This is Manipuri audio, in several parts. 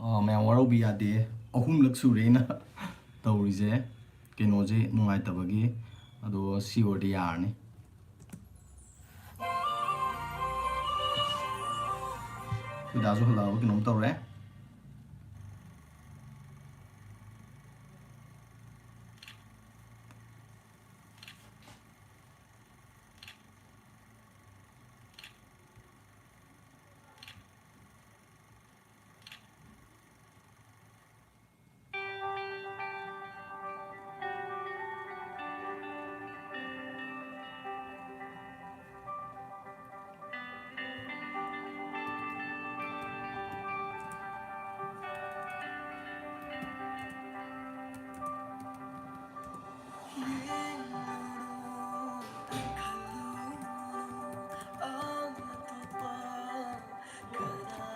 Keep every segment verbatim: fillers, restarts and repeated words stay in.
ꯑꯥ, ꯃꯌꯥꯝ ꯋꯥꯔꯧꯕꯤ ꯌꯥꯗꯦ꯫ ꯑꯍꯨꯝꯂꯛ ꯁꯨꯔꯦ ꯑꯩꯅ ꯇꯧꯔꯤꯁꯦ꯫ ꯀꯩꯅꯣꯁꯦ ꯅꯨꯡꯉꯥꯏꯇꯕꯒꯤ꯫ ꯑꯗꯣ ꯁꯤ ꯑꯣꯏꯔꯗꯤ ꯌꯥꯔꯅꯤ꯫ ꯑꯩꯈꯣꯏ ꯗꯥꯁꯨ ꯍꯜꯂꯛꯑꯕ ꯀꯩꯅꯣꯝ ꯇꯧꯔꯦ꯫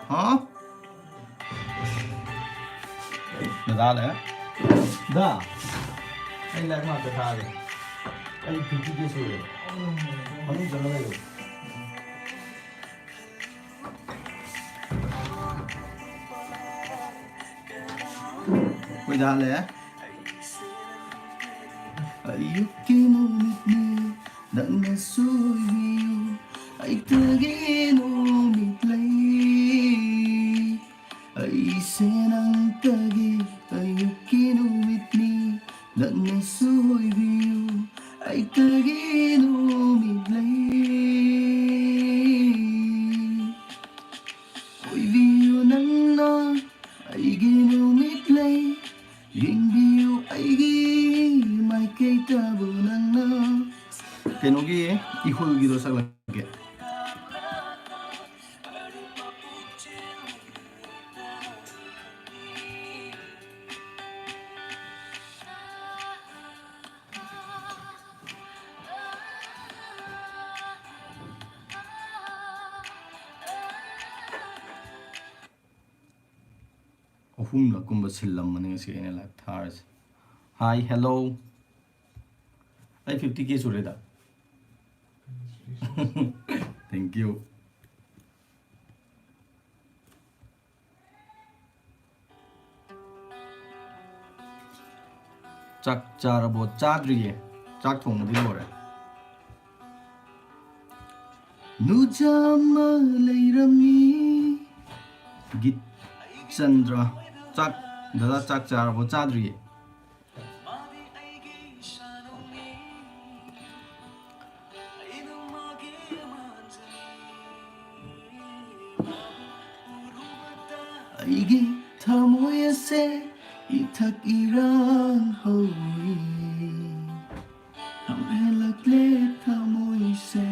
ꯍꯥ? ꯗꯗꯥ ꯂꯩ꯫ ꯗꯥ, ꯑꯩ ꯂꯥꯏꯔꯤꯛ ꯉꯥꯛꯇ ꯊꯥꯒꯦ꯫ ꯑꯩ ꯐꯤꯐꯇꯤ ꯀꯦ ꯁꯨꯔꯦ꯫ ꯃꯅꯨꯡ ꯆꯪꯉ ꯂꯩꯌꯨ꯫ ꯑꯩꯈꯣꯏ ꯗꯥ ꯂꯩ꯫ ꯑꯌꯨꯛꯀꯤ ꯅꯨꯃꯤꯠꯅꯤ, ꯅꯪꯅ ꯁꯣꯏꯕꯤꯌꯨ, ꯑꯩꯇꯒꯤ ꯅꯨꯃꯤꯠ ꯂꯩ꯫ ꯑꯩꯁꯦ ꯅꯪꯇꯒꯤ ꯑꯌꯨꯛꯀꯤ ꯅꯨꯃꯤꯠꯅꯤ, ꯅꯪꯅ ꯁꯣꯏꯕꯤꯌꯨ, ꯑꯩꯇꯒꯤ ꯅꯨꯃꯤꯠ ꯂꯩ꯫ ꯑꯣꯏꯕꯤꯌꯨ ꯅꯪꯅ ꯑꯩꯒꯤ ꯅꯨꯃꯤꯠ ꯂꯩ, ꯌꯦꯡꯕꯤꯌꯨ ꯑꯩꯒꯤ ꯃꯥꯏꯀꯩꯗꯕꯨ ꯅꯪꯅ꯫ ꯀꯩꯅꯣꯒꯤ ꯏꯍꯨꯜꯒꯤꯗꯣ ꯁꯛꯂꯛꯀꯦ꯫ ꯑꯍꯨꯝꯂꯛꯀꯨꯝꯕ ꯁꯤꯜꯂꯝꯕꯅꯤ ꯉꯁꯤ ꯑꯩꯅ ꯂꯥꯏꯚ ꯊꯥꯔꯤꯁꯦ꯫ Hi, hello. ꯑꯩ ꯐꯤꯐꯇꯤ ꯀꯦ ꯁꯨꯔꯦꯗ꯫ Thank you. ꯆꯥꯛ ꯆꯥꯔꯕꯣ? ꯆꯥꯗ꯭ꯔꯤꯌꯦ꯫ ꯆꯥꯛ ꯊꯣꯡꯕꯗꯤ ꯂꯣꯏꯔꯦ꯫ ꯅꯨꯖꯥ ꯑꯃ ꯂꯩꯔꯝꯃꯤ꯫ ꯒꯤꯠ ꯆꯟꯗ꯭ꯔ꯫ ꯆꯥꯛ, ꯗꯗꯥ ꯆꯥꯛ ꯆꯥꯔꯕꯣ? ꯆꯥꯗ꯭ꯔꯤꯌꯦ꯫ ꯑꯩꯒꯤ ꯊꯃꯣꯏ ꯑꯁꯦ ꯏꯊꯛ ꯏꯔꯥꯡ ꯍꯧꯏ꯫ ꯍꯦꯜꯂꯛꯂꯦ ꯊꯃꯣꯏꯁꯦ꯫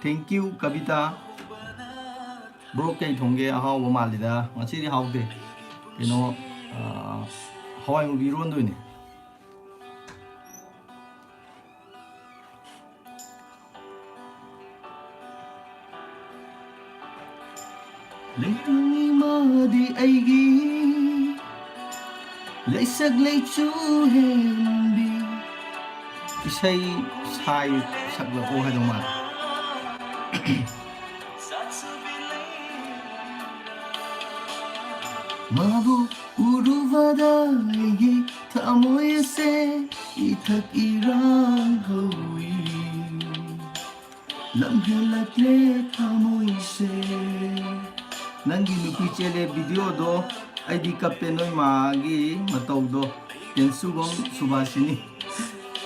Thank you, Kavita. Bro, ꯀꯩ ꯊꯣꯡꯒꯦ? ꯑꯍꯥꯎꯕ ꯃꯥꯜꯂꯤꯗ꯫ ꯉꯁꯤꯗꯤ ꯍꯥꯎꯇꯦ꯫ ꯀꯩꯅꯣ, ꯑꯥ, ꯍꯋꯥꯏ ꯃꯨꯕꯤ ꯏꯔꯣꯟꯗꯣꯏꯅꯦ꯫ ꯂꯩꯔꯝꯃꯤ ꯃꯥꯗꯤ ꯑꯩꯒꯤ ꯂꯩꯁꯛ ꯂꯩꯆꯨ ꯍꯦꯟꯕꯤ꯫ ꯏꯁꯩ ꯁꯥꯏ ꯁꯛꯂꯛꯑꯣ ꯍꯥꯏꯗꯧ ꯃꯥꯜꯂꯦ꯫ ꯃꯥꯕꯨ ꯎꯔꯨꯕꯗ ꯑꯩꯒꯤ ꯊꯃꯣꯏ ꯑꯁꯦ ꯏꯊꯛ ꯏꯔꯥꯡ ꯍꯧꯏ꯫ ꯂꯝꯍꯦꯜꯂꯛꯂꯦ ꯊꯃꯣꯏꯁꯦ꯫ ꯅꯪꯒꯤ ꯅꯨꯄꯤ ꯆꯦꯜꯂꯦ ꯚꯤꯗꯤꯑꯣꯗꯣ, ꯑꯩꯗꯤ ꯀꯞꯄꯦ ꯅꯣꯏ ꯃꯥꯒꯤ ꯃꯇꯧꯗꯣ꯫ ꯇꯦꯟꯁꯨꯕꯝ ꯁꯨꯕꯥꯁꯤꯅꯤ꯫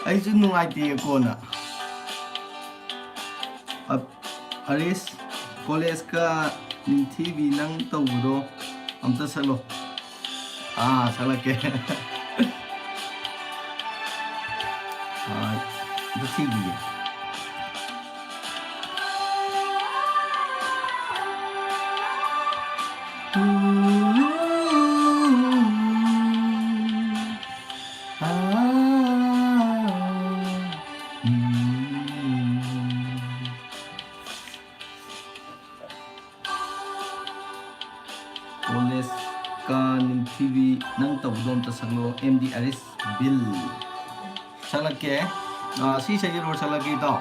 ꯑꯩꯁꯨ ꯅꯨꯡꯉꯥꯏꯇꯦꯌꯦ ꯀꯣꯟꯅ꯫ ꯑꯞ-, ꯑꯔꯤꯁ, ꯀꯣꯂꯦꯖꯀ ꯅꯤꯡꯊꯤꯕꯤ ꯅꯪ ꯇꯧꯕꯗꯣ ꯑꯝꯇ ꯁꯛꯂꯣ꯫ ꯑꯥ, ꯁꯛꯂꯛꯀꯦ꯫ ꯑꯥ, ꯑꯝꯇ ꯊꯤꯈꯤꯒꯦ꯫ ꯀꯣꯂꯦꯖ ꯀꯥ ꯅꯤꯡꯊꯤꯕꯤ ꯅꯪ ꯇꯧꯕꯗꯣ ꯑꯝꯇ ꯁꯛꯂꯣ, ꯑꯦꯝ ꯗꯤ ꯑꯔꯤꯁ ꯕꯤꯜ꯫ ꯁꯛꯂꯛꯀꯦ꯫ ꯑꯥ, ꯁꯤ ꯏꯁꯩꯁꯦ ꯂꯣꯏꯔ ꯁꯛꯂꯛꯀꯦ, ꯏꯇꯥꯎ꯫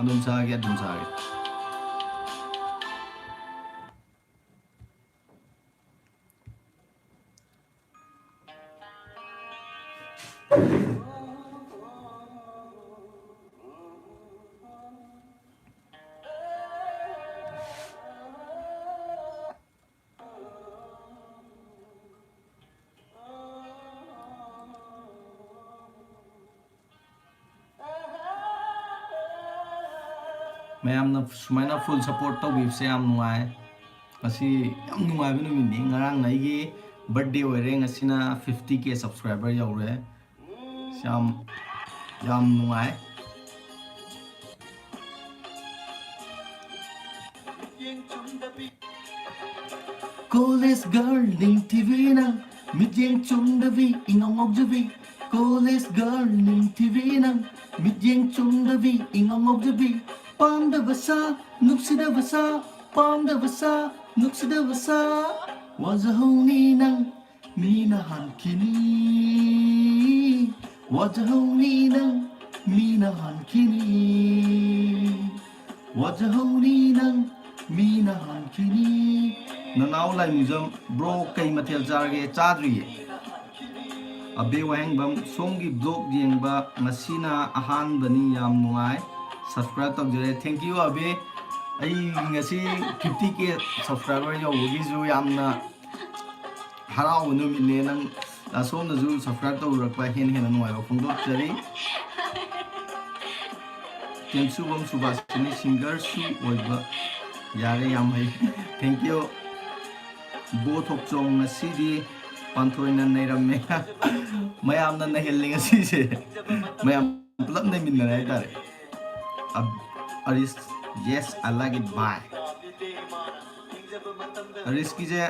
ꯑꯗꯨꯝ ꯁꯛꯑꯒꯦ, ꯑꯗꯨꯝ ꯁꯛꯑꯒꯦ꯫ ꯃꯌꯥꯝꯅ ꯁꯨꯃꯥꯏꯅ full support ꯇꯧꯕꯤꯕꯁꯦ ꯌꯥꯝ ꯅꯨꯡꯉꯥꯏ꯫ ꯉꯁꯤ ꯌꯥꯝ ꯅꯨꯡꯉꯥꯏꯕ ꯅꯨꯃꯤꯠꯅꯤ꯫ ꯉꯔꯥꯡꯅ ꯑꯩꯒꯤ birthday ꯑꯣꯏꯔꯦ, ꯉꯁꯤꯅ fifty K subscriber ꯌꯧꯔꯦ꯫ ꯌꯥꯝ, ꯌꯥꯝ ꯅꯨꯡꯉꯥꯏ꯫ College girl ꯅꯤꯡꯊꯤꯕꯤ ꯅꯪ, ꯃꯤꯠꯌꯦꯡ ꯆꯨꯝꯗꯕꯤ, ꯏꯉꯥꯎ ꯉꯥꯎꯖꯕꯤ꯫ College girl ꯅꯤꯡꯊꯤꯕꯤ ꯅꯪ, ꯃꯤꯠꯌꯦꯡ ꯆꯨꯝꯗꯕꯤ, ꯏꯉꯥꯎ ꯉꯥꯎꯖꯕꯤ꯫ ꯄꯥꯝꯗꯕ ꯁꯥ, ꯅꯨꯡꯁꯤꯗꯕ ꯁꯥ, ꯄꯥꯝꯗꯕ ꯁꯥ, ꯅꯨꯡꯁꯤꯗꯕ ꯁꯥ꯫ ꯋꯥꯖꯍꯧꯅꯤ ꯅꯪ, ꯃꯤꯅ ꯍꯟꯈꯤꯅꯤ꯫ ꯋꯥꯖꯍꯧꯅꯤ ꯅꯪ, ꯃꯤꯅ ꯍꯟꯈꯤꯅꯤ꯫ ꯋꯥꯖꯍꯧꯅꯤ ꯅꯪ, ꯃꯤꯅ ꯍꯟꯈꯤꯅꯤ꯫ ꯅꯅꯥꯎ ꯂꯥꯏꯃꯨꯖꯝ, bro, ꯀꯩ ꯃꯊꯦꯜ ꯆꯥꯔꯒꯦ? ꯆꯥꯗ꯭ꯔꯤꯌꯦ꯫ ꯑꯕꯦ ꯋꯥꯍꯦꯡꯕꯝ, ꯁꯣꯝꯒꯤ vlog ꯌꯦꯡꯕ ꯉꯁꯤꯅ ꯑꯍꯥꯟꯕꯅꯤ, ꯌꯥꯝ ꯅꯨꯡꯉꯥꯏ꯫ Subscribe ꯇꯧꯖꯔꯦ꯫ Thank you, ꯑꯕꯦ꯫ ꯑꯩ ꯉꯁꯤ fifty K subscriber ꯌꯧꯕꯒꯤꯁꯨ ꯌꯥꯝꯅ ꯍꯔꯥꯎꯕ ꯅꯨꯃꯤꯠꯅꯦ꯫ ꯅꯪ, ꯑ, ꯁꯣꯝꯅꯁꯨ subscribe ꯇꯧꯔꯛꯄ ꯍꯦꯟꯅ ꯍꯦꯟꯅ ꯅꯨꯡꯉꯥꯏꯕ ꯐꯣꯡꯗꯣꯛꯆꯔꯤ꯫ ꯀꯦꯝꯁꯨꯕꯝ ꯁꯨꯕꯥꯁꯤꯅꯤ, singerꯁꯨ ꯑꯣꯏꯕ ꯌꯥꯔꯦ, ꯌꯥꯝ ꯍꯩ꯫ Thank you꯫ ꯕꯣ ꯊꯣꯛꯆꯣꯡ ꯉꯁꯤꯗꯤ ꯄꯥꯟꯊꯣꯏꯅ ꯅꯩꯔꯝꯃꯦ꯫ ꯃꯌꯥꯝꯅ ꯅꯩꯍꯜꯂꯤ ꯉꯁꯤꯁꯦ꯫ ꯃꯌꯥꯝ ꯄꯨꯂꯞ ꯅꯩꯃꯤꯟꯅꯔꯦ ꯍꯥꯏꯇꯥꯔꯦ꯫ ꯑ-, ꯑꯔꯤꯁ, yes, I like it, bye꯫ ꯑꯔꯤꯁꯀꯤꯁꯦ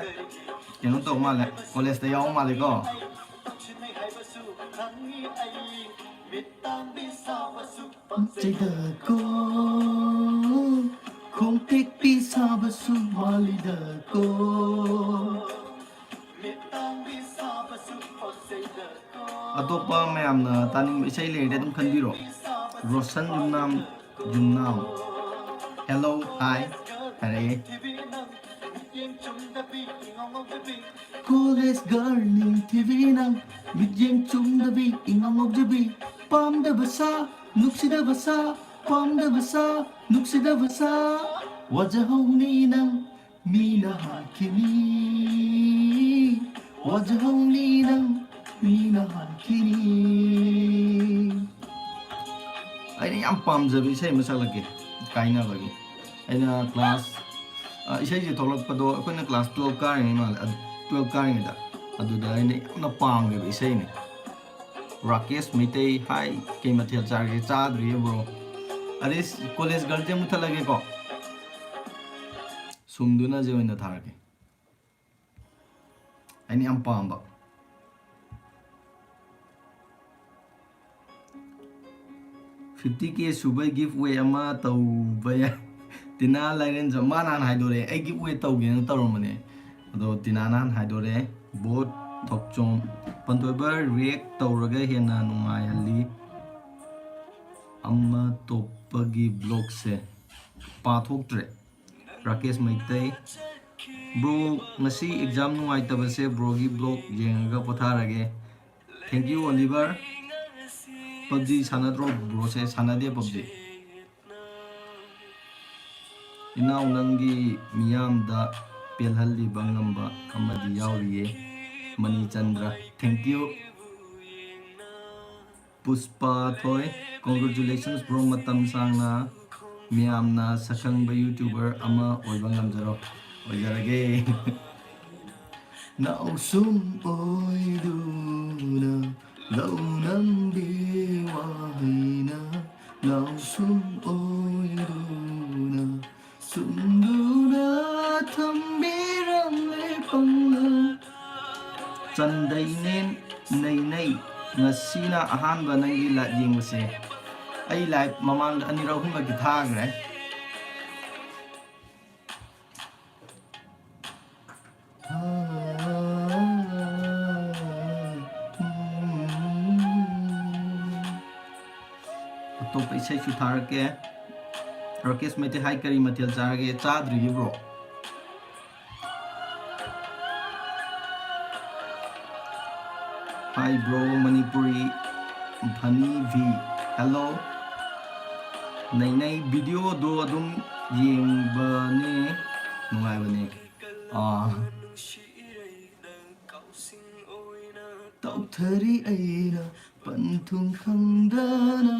ꯀꯩꯅꯣ ꯇꯧ ꯃꯥꯜꯂꯦ, collegeꯇ ꯌꯥꯎ ꯃꯥꯜꯂꯦꯀꯣ꯫ ꯄꯛꯆꯩꯗꯀꯣ, ꯈꯣꯡꯇꯦꯛꯄꯤ ꯁꯥꯕꯁꯨ ꯃꯥꯜꯂꯤꯗꯀꯣ꯫ ꯑꯇꯣꯞꯄ ꯃꯌꯥꯝꯅ ꯇꯥꯅꯤꯡꯕ ꯏꯁꯩ ꯂꯩꯔꯗꯤ ꯑꯗꯨꯝ ꯈꯟꯕꯤꯔꯣ꯫ ꯔꯣꯁꯟ ꯌꯨꯝꯅꯥꯝ, ꯌꯨꯝꯅꯥꯝ꯫ Hello, hi, ꯍꯥꯏꯔꯛꯑꯦ꯫ ꯃꯤꯠꯌꯦꯡ ꯆꯨꯝꯗꯕꯤ, ꯏꯉꯧ ꯉꯧꯖꯕꯤ꯫ College girl ꯅꯤꯡꯊꯤꯕꯤ ꯅꯪ, ꯃꯤꯠꯌꯦꯡ ꯆꯨꯝꯗꯕꯤ, ꯏꯉꯧ ꯉꯧꯖꯕꯤ꯫ ꯄꯥꯝꯗꯕ ꯁꯥ, ꯅꯨꯡꯁꯤꯗꯕ ꯁꯥ, ꯄꯥꯝꯗꯕ ꯁꯥ, ꯅꯨꯡꯁꯤꯗꯕ ꯁꯥ꯫ ꯋꯥꯖꯍꯧꯅꯤ ꯅꯪ, ꯃꯤꯅ ꯍꯥꯠꯈꯤꯅꯤ꯫ ꯋꯥꯖꯍꯧꯅꯤ ꯅꯪ, ꯃꯤꯅ ꯍꯥꯠꯈꯤꯅꯤ꯫ ꯑꯩꯅ ꯌꯥꯝ ꯄꯥꯝꯖꯕ ꯏꯁꯩ ꯑꯃ ꯁꯛꯂꯛꯀꯦ, ꯀꯥꯏꯅꯕꯒꯤ꯫ ꯑꯩꯅ class, ꯑ, ꯏꯁꯩꯁꯦ ꯊꯣꯛꯂꯛꯄꯗꯣ ꯑꯩꯈꯣꯏꯅ class twelve ꯀꯥꯔꯤꯉꯩ ꯃꯥꯜꯂꯦ, ꯑ, twelve ꯀꯥꯔꯤꯉꯩꯗ꯫ ꯑꯗꯨꯗ ꯑꯩꯅ ꯌꯥꯝꯅ ꯄꯥꯝꯈꯤꯕ ꯏꯁꯩꯅꯤ꯫ ꯔꯥꯀꯦꯁ ꯃꯩꯇꯩ, ꯍꯥꯏ, ꯀꯩ ꯃꯊꯦꯜ ꯆꯥꯔꯒꯦ? ꯆꯥꯗ꯭ꯔꯤꯌꯦ bro꯫ ꯑꯗꯩ college girlꯁꯦ ꯃꯨꯊꯠꯂꯒꯦꯀꯣ꯫ ꯁꯨꯝꯗꯨꯅꯁꯦ ꯑꯣꯏꯅ ꯊꯥꯔꯛꯀꯦ꯫ ꯑꯩꯅ ꯌꯥꯝ ꯄꯥꯝꯕ꯫ Fifty K ꯁꯨꯕꯩ giveaway ꯑꯃ ꯇꯧꯕ ꯌꯥꯏ꯫ ꯇꯤꯅꯥ ꯂꯥꯏꯔꯦꯟꯖꯝ, ꯃꯥ ꯅꯍꯥꯟ ꯍꯥꯏꯗꯣꯔꯛꯑꯦ, ꯑꯩ giveaway ꯇꯧꯒꯦꯅ ꯇꯧꯔꯝꯕꯅꯦ꯫ ꯑꯗꯣ ꯇꯤꯅꯥ ꯅꯍꯥꯟ ꯍꯥꯏꯗꯣꯔꯛꯑꯦ꯫ ꯕꯣꯠ ꯊꯣꯛꯆꯣꯝ, ꯄꯟꯊꯣꯏꯕ react ꯇꯧꯔꯒ ꯍꯦꯟꯅ ꯅꯨꯡꯉꯥꯏꯍꯜꯂꯤ꯫ ꯑꯃ ꯇꯣꯞꯄꯒꯤ vlogꯁꯦ ꯄꯥꯊꯣꯛꯇ꯭ꯔꯦ꯫ ꯔꯥꯀꯦꯁ ꯃꯩꯇꯩ, bro, ꯉꯁꯤ exam ꯅꯨꯡꯉꯥꯏꯇꯕꯁꯦ broꯒꯤ vlog ꯌꯦꯡꯉꯒ ꯄꯣꯊꯥꯔꯒꯦ꯫ Thank you, Oliver꯫ PUBG ꯁꯥꯟꯅꯗ꯭ꯔꯣ broꯁꯦ? ꯁꯥꯟꯅꯗꯦ PUBG꯫ ꯏꯅꯥꯎ, ꯅꯪꯒꯤ ꯃꯤꯌꯥꯝꯗ ꯄꯦꯜꯍꯜꯂꯤꯕ ꯉꯝꯕ ꯑꯃꯗꯤ ꯌꯥꯎꯔꯤꯌꯦ, ꯃꯅꯤꯆꯟꯗ꯭ꯔ꯫ Thank you꯫ ꯄꯨꯁꯄꯥ ꯊꯣꯏ, congratulations bro, ꯃꯇꯝ ꯁꯥꯡꯅ ꯃꯤꯌꯥꯝꯅ ꯁꯛꯈꯪꯕ YouTuber ꯑꯃ ꯑꯣꯏꯕ ꯉꯝꯖꯔꯣ꯫ ꯑꯣꯏꯖꯔꯒꯦ꯫ ꯅꯥꯎꯁꯨꯝ ꯑꯣꯏꯗꯨꯅ ꯂꯧ ꯅꯝꯕꯤ ꯋꯥꯍꯩꯅ, ꯅꯥꯎꯁꯨꯝ ꯑꯣꯏꯗꯨꯅ ꯁꯨꯝꯗꯨꯅ ꯊꯝꯕꯤꯔꯝꯂꯦ ꯄꯪꯂꯥ꯫ ꯆꯟꯗꯩꯅꯦ ꯅꯩꯅꯩ, ꯉꯁꯤꯅ ꯑꯍꯥꯟꯕ ꯅꯪꯒꯤ live ꯌꯦꯡꯕꯁꯦ꯫ ꯑꯩ live ꯃꯃꯥꯡꯗ ꯑꯅꯤꯔꯛ ꯑꯍꯨꯝꯂꯛꯇꯤ ꯊꯥꯈ꯭ꯔꯦ꯫ ꯑꯇꯣꯞꯄ ꯏꯁꯩꯁꯨ ꯊꯥꯔꯛꯀꯦ꯫ ꯔꯥꯀꯦꯁ ꯃꯩꯇꯩ, ꯍꯥꯏ, ꯀꯔꯤ ꯃꯊꯦꯜ ꯆꯥꯔꯒꯦ? ꯆꯥꯗ꯭ꯔꯤꯌꯦ bro꯫ Hi bro, Manipuri funny V. Hello. ꯅꯩꯅꯩ videoꯗꯣ ꯑꯗꯨꯝ ꯌꯦꯡꯕꯅꯦ, ꯅꯨꯡꯉꯥꯏꯕꯅꯦ꯫ ꯑꯥ꯫ ꯇꯧꯊꯔꯤ ꯑꯩꯅ ꯄꯟꯊꯨꯡ ꯈꯪꯗꯅ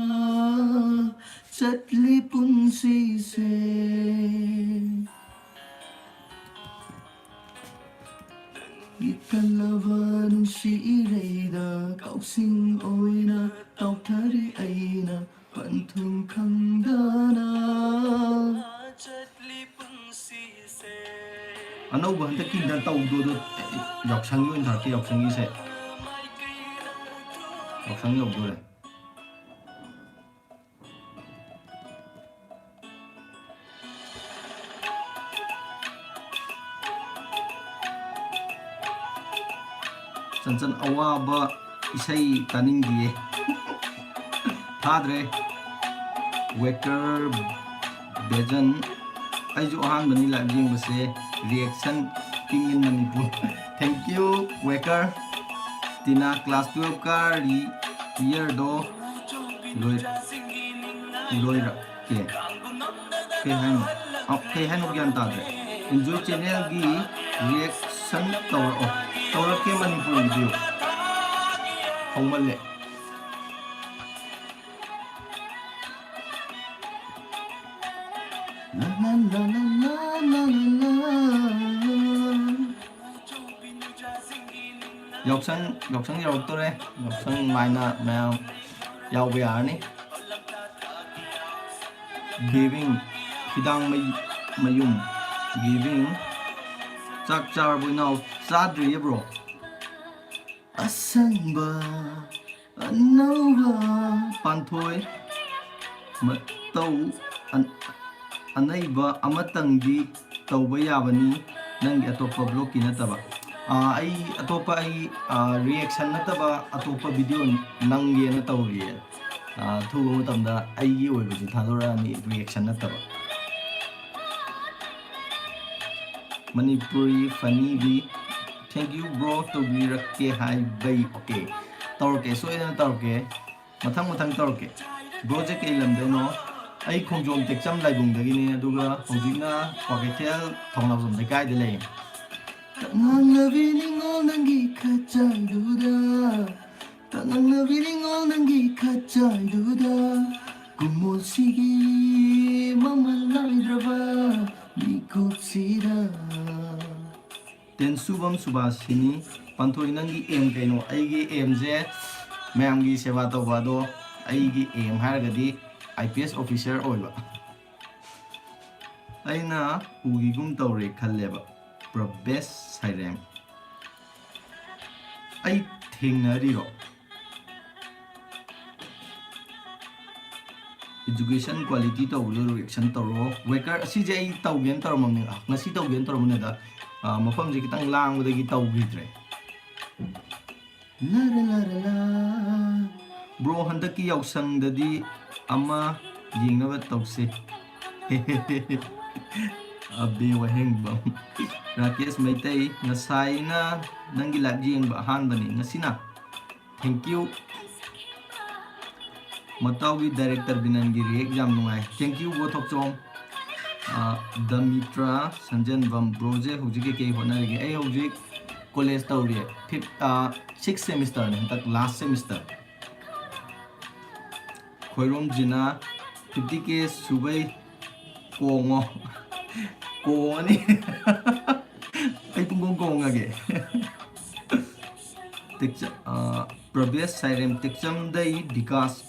ꯆꯠꯂꯤ ꯄꯨꯟꯁꯤꯁꯦ꯫ ꯏꯀꯜꯂꯕ ꯅꯨꯡꯁꯤ ꯏꯔꯩꯗ ꯀꯥꯎꯁꯤꯡ ꯑꯣꯏꯅ ꯇꯧꯊꯔꯤ ꯑꯩꯅ ꯄꯟꯊꯨꯡ ꯈꯪꯗꯅ꯫ ꯑꯅꯧꯕ ꯍꯟꯗꯛꯀꯤ ꯍꯟꯗꯛ ꯇꯧꯗꯣꯏꯗꯣ ꯌꯥꯎꯁꯪꯒꯤ ꯑꯣꯏꯅ ꯊꯥꯔꯛꯀꯦ, ꯌꯥꯎꯁꯪꯒꯤꯁꯦ꯫ ꯌꯥꯎꯁꯪ ꯌꯧꯗꯣꯔꯦ꯫ ꯆꯟꯆꯟ, ꯑꯋꯥꯕ ꯏꯁꯩ ꯇꯥꯅꯤꯡꯗꯤꯌꯦ꯫ ꯊꯥꯗ꯭ꯔꯦ꯫ ꯋꯦꯀꯔ ꯕꯦꯖꯟ, ꯑꯩꯁꯨ ꯑꯍꯥꯟꯕꯅꯤ live ꯌꯦꯡꯕꯁꯦ, reaction king in Manipur꯫ Thank you ꯋꯦꯀꯔ꯫ Tina class twelve ꯀꯥꯔꯤ yearꯗꯣ ꯂꯣꯏ-, ꯂꯣꯏꯔꯛꯀꯦ꯫ ꯀꯩ ꯍꯥꯏꯅꯣ? ꯑ, ꯀꯩ ꯍꯥꯏꯅꯣ ꯒ꯭ꯌꯥꯟ ꯇꯥꯗ꯭ꯔꯦ꯫ Enjoy channelꯒꯤ reaction ꯇꯧꯔꯛꯑꯣ꯫ ꯇꯧꯔꯛꯀꯦ ꯃꯅꯤꯄꯨꯔ video꯫ ꯍꯧꯃꯜꯂꯦ꯫ ꯌꯥꯎꯁꯪ, ꯌꯥꯎꯁꯪ ꯌꯧꯔꯛꯇꯣꯔꯦ꯫ ꯌꯥꯎꯁꯪ ꯃꯥꯏꯅ ꯃꯌꯥꯝ ꯌꯥꯎꯕ ꯌꯥꯔꯅꯤ꯫ Giving, ꯐꯤꯗꯥꯡ ꯃꯩ-, ꯃꯌꯨꯝ꯫ Giving, ꯆꯥꯛ ꯆꯥꯔꯕꯣ ꯏꯅꯥꯎ? ꯆꯥꯗ꯭ꯔꯤꯌꯦ bro꯫ ꯑꯁꯪꯕ ꯑꯅꯧꯕ ꯄꯥꯟꯊꯣꯏ ꯃꯇꯧ ꯑꯟ-, ꯑꯅꯩꯕ ꯑꯃꯇꯪꯗꯤ ꯇꯧꯕ ꯌꯥꯕꯅꯤ, ꯅꯪꯒꯤ ꯑꯇꯣꯞꯄ vlogꯀꯤ ꯅꯠꯇꯕ꯫ ꯑꯥ, ꯑꯩ ꯑꯇꯣꯞꯄ, ꯑꯩ, ꯑꯥ, reaction ꯅꯠꯇꯕ ꯑꯇꯣꯞꯄ video ꯅꯝꯒꯦꯅ ꯇꯧꯔꯤꯌꯦ꯫ ꯑꯥ, ꯑꯊꯨꯕ ꯃꯇꯝꯗ ꯑꯩꯒꯤ ꯑꯣꯏꯕꯁꯨ ꯊꯥꯗꯣꯔꯛꯑꯅꯤ, reaction ꯅꯠꯇꯕ꯫ Manipuri funny V, Thank you bro, ꯇꯧꯕꯤꯔꯛꯀꯦ ꯍꯥꯏꯕꯩ꯫ Okay, ꯇꯧꯔꯛꯀꯦ, ꯁꯣꯏꯗꯅ ꯇꯧꯔꯛꯀꯦ꯫ ꯃꯊꯪ ꯃꯊꯪ ꯇꯧꯔꯛꯀꯦ꯫ Broꯁꯦ ꯀꯩ ꯂꯝꯗꯩꯅꯣ? ꯑꯩ ꯈꯣꯡꯖꯣꯝ ꯇꯦꯛꯆꯝ ꯂꯥꯏꯕꯨꯡꯗꯒꯤꯅꯤ, ꯑꯗꯨꯒ ꯍꯧꯖꯤꯛꯅ ꯀ꯭ꯋꯥꯀꯩꯊꯦꯜ ꯊꯧꯅꯥꯎꯖꯝ ꯂꯩꯀꯥꯏꯗ ꯂꯩ꯫ ꯇꯉꯥꯡꯅꯕꯤ ꯅꯤꯡꯉꯣꯜ ꯅꯪꯒꯤ ꯈꯖꯥꯏꯗꯨꯗ, ꯇꯉꯥꯡꯅꯕꯤ ꯅꯤꯡꯉꯣꯜ ꯅꯪꯒꯤ ꯈꯖꯥꯏꯗꯨꯗ, ꯀꯨꯃꯣꯜꯁꯤꯒꯤ ꯃꯃꯜ ꯅꯥꯏꯗ꯭ꯔꯕ ꯃꯤꯀꯨꯞꯁꯤꯗ꯫ ꯇꯦꯟꯁꯨꯕꯝ ꯁꯨꯕꯥꯁꯤꯅꯤ꯫ ꯄꯥꯟꯊꯣꯏ, ꯅꯪꯒꯤ aim ꯀꯩꯅꯣ? ꯑꯩꯒꯤ aimꯁꯦ ꯃꯌꯥꯝꯒꯤ ꯁꯦꯕꯥ ꯇꯧꯕ, ꯑꯗꯣ ꯑꯩꯒꯤ aim ꯍꯥꯏꯔꯒꯗꯤ I P S officer ꯑꯣꯏꯕ꯫ ꯑꯩꯅ ꯎꯈꯤꯒꯨꯝ ꯇꯧꯔꯦ ꯈꯜꯂꯦꯕ꯫ ꯄ꯭ꯔꯕꯦꯁ ꯁꯥꯏꯔꯦꯝ꯫ ꯑꯩ ꯊꯦꯡꯅꯔꯤꯔꯣ? Education quality ꯇꯧꯕꯗꯣ reaction ꯇꯧꯔꯣ꯫ Waker, ꯑꯁꯤꯁꯦ ꯑꯩ ꯇꯧꯒꯦꯅ ꯇꯧꯔꯝꯃꯕꯅꯦ, ꯉꯁꯤ ꯇꯧꯒꯦꯅ ꯇꯧꯔꯝꯕꯅꯦ, ꯑꯗ, ꯑ, ꯃꯐꯝꯁꯦ ꯈꯤꯇꯪ ꯂꯥꯡꯕꯗꯒꯤ ꯇꯧꯈꯤꯗ꯭ꯔꯦ꯫ ꯂꯥ ꯂꯥ ꯂꯥ ꯂꯥ ꯂꯥ꯫ Bro, ꯍꯟꯗꯛꯀꯤ ꯌꯥꯎꯁꯪꯗꯗꯤ ꯑꯃ ꯌꯦꯡꯅꯕ ꯇꯧꯁꯦ꯫ ꯑꯕꯦ ꯋꯥꯍꯦꯡꯕꯝ꯫ ꯔꯥꯀꯦꯁ ꯃꯩꯇꯩ, ꯉꯁꯥꯏꯅ ꯅꯪꯒꯤ live ꯌꯦꯡꯕ ꯑꯍꯥꯟꯕꯅꯤ, ꯉꯁꯤꯅ꯫ Thank you꯫ ꯃꯇꯥꯎꯒꯤ director ꯕꯤꯅꯟꯒꯤ react ꯌꯥꯝ ꯅꯨꯡꯉꯥꯏ꯫ Thank you bro ꯊꯣꯛꯆꯣꯝ꯫ ꯑ, ꯗꯃꯤꯇ꯭ꯔ ꯁꯟꯖꯦꯟꯕꯝ, broꯁꯦ ꯍꯧꯖꯤꯛ ꯀꯩꯀꯩ ꯍꯣꯠꯅꯔꯤꯒꯦ? ꯑꯩ ꯍꯧꯖꯤꯛ college ꯇꯧꯔꯤ꯫ Fifth, ꯑ, sixth semesterꯅꯤ ꯍꯟꯗꯛ, last semester꯫ ꯈꯣꯏꯔꯣꯝ ꯖꯤꯅꯥ, fifty K ꯁꯨꯕꯩ ꯀꯣꯡꯉꯣ꯫ ꯀꯣꯡꯉꯅꯤ꯫ ꯑꯩ ꯄꯨꯡꯀꯣꯡ ꯀꯣꯡꯉꯒꯦ꯫ ꯇꯦꯛꯆ-, ꯑ, ꯄ꯭ꯔꯕꯦꯁ ꯁꯥꯏꯔꯦꯝ ꯇꯦꯛꯆꯝꯗꯩ ꯕꯤꯀꯥꯁ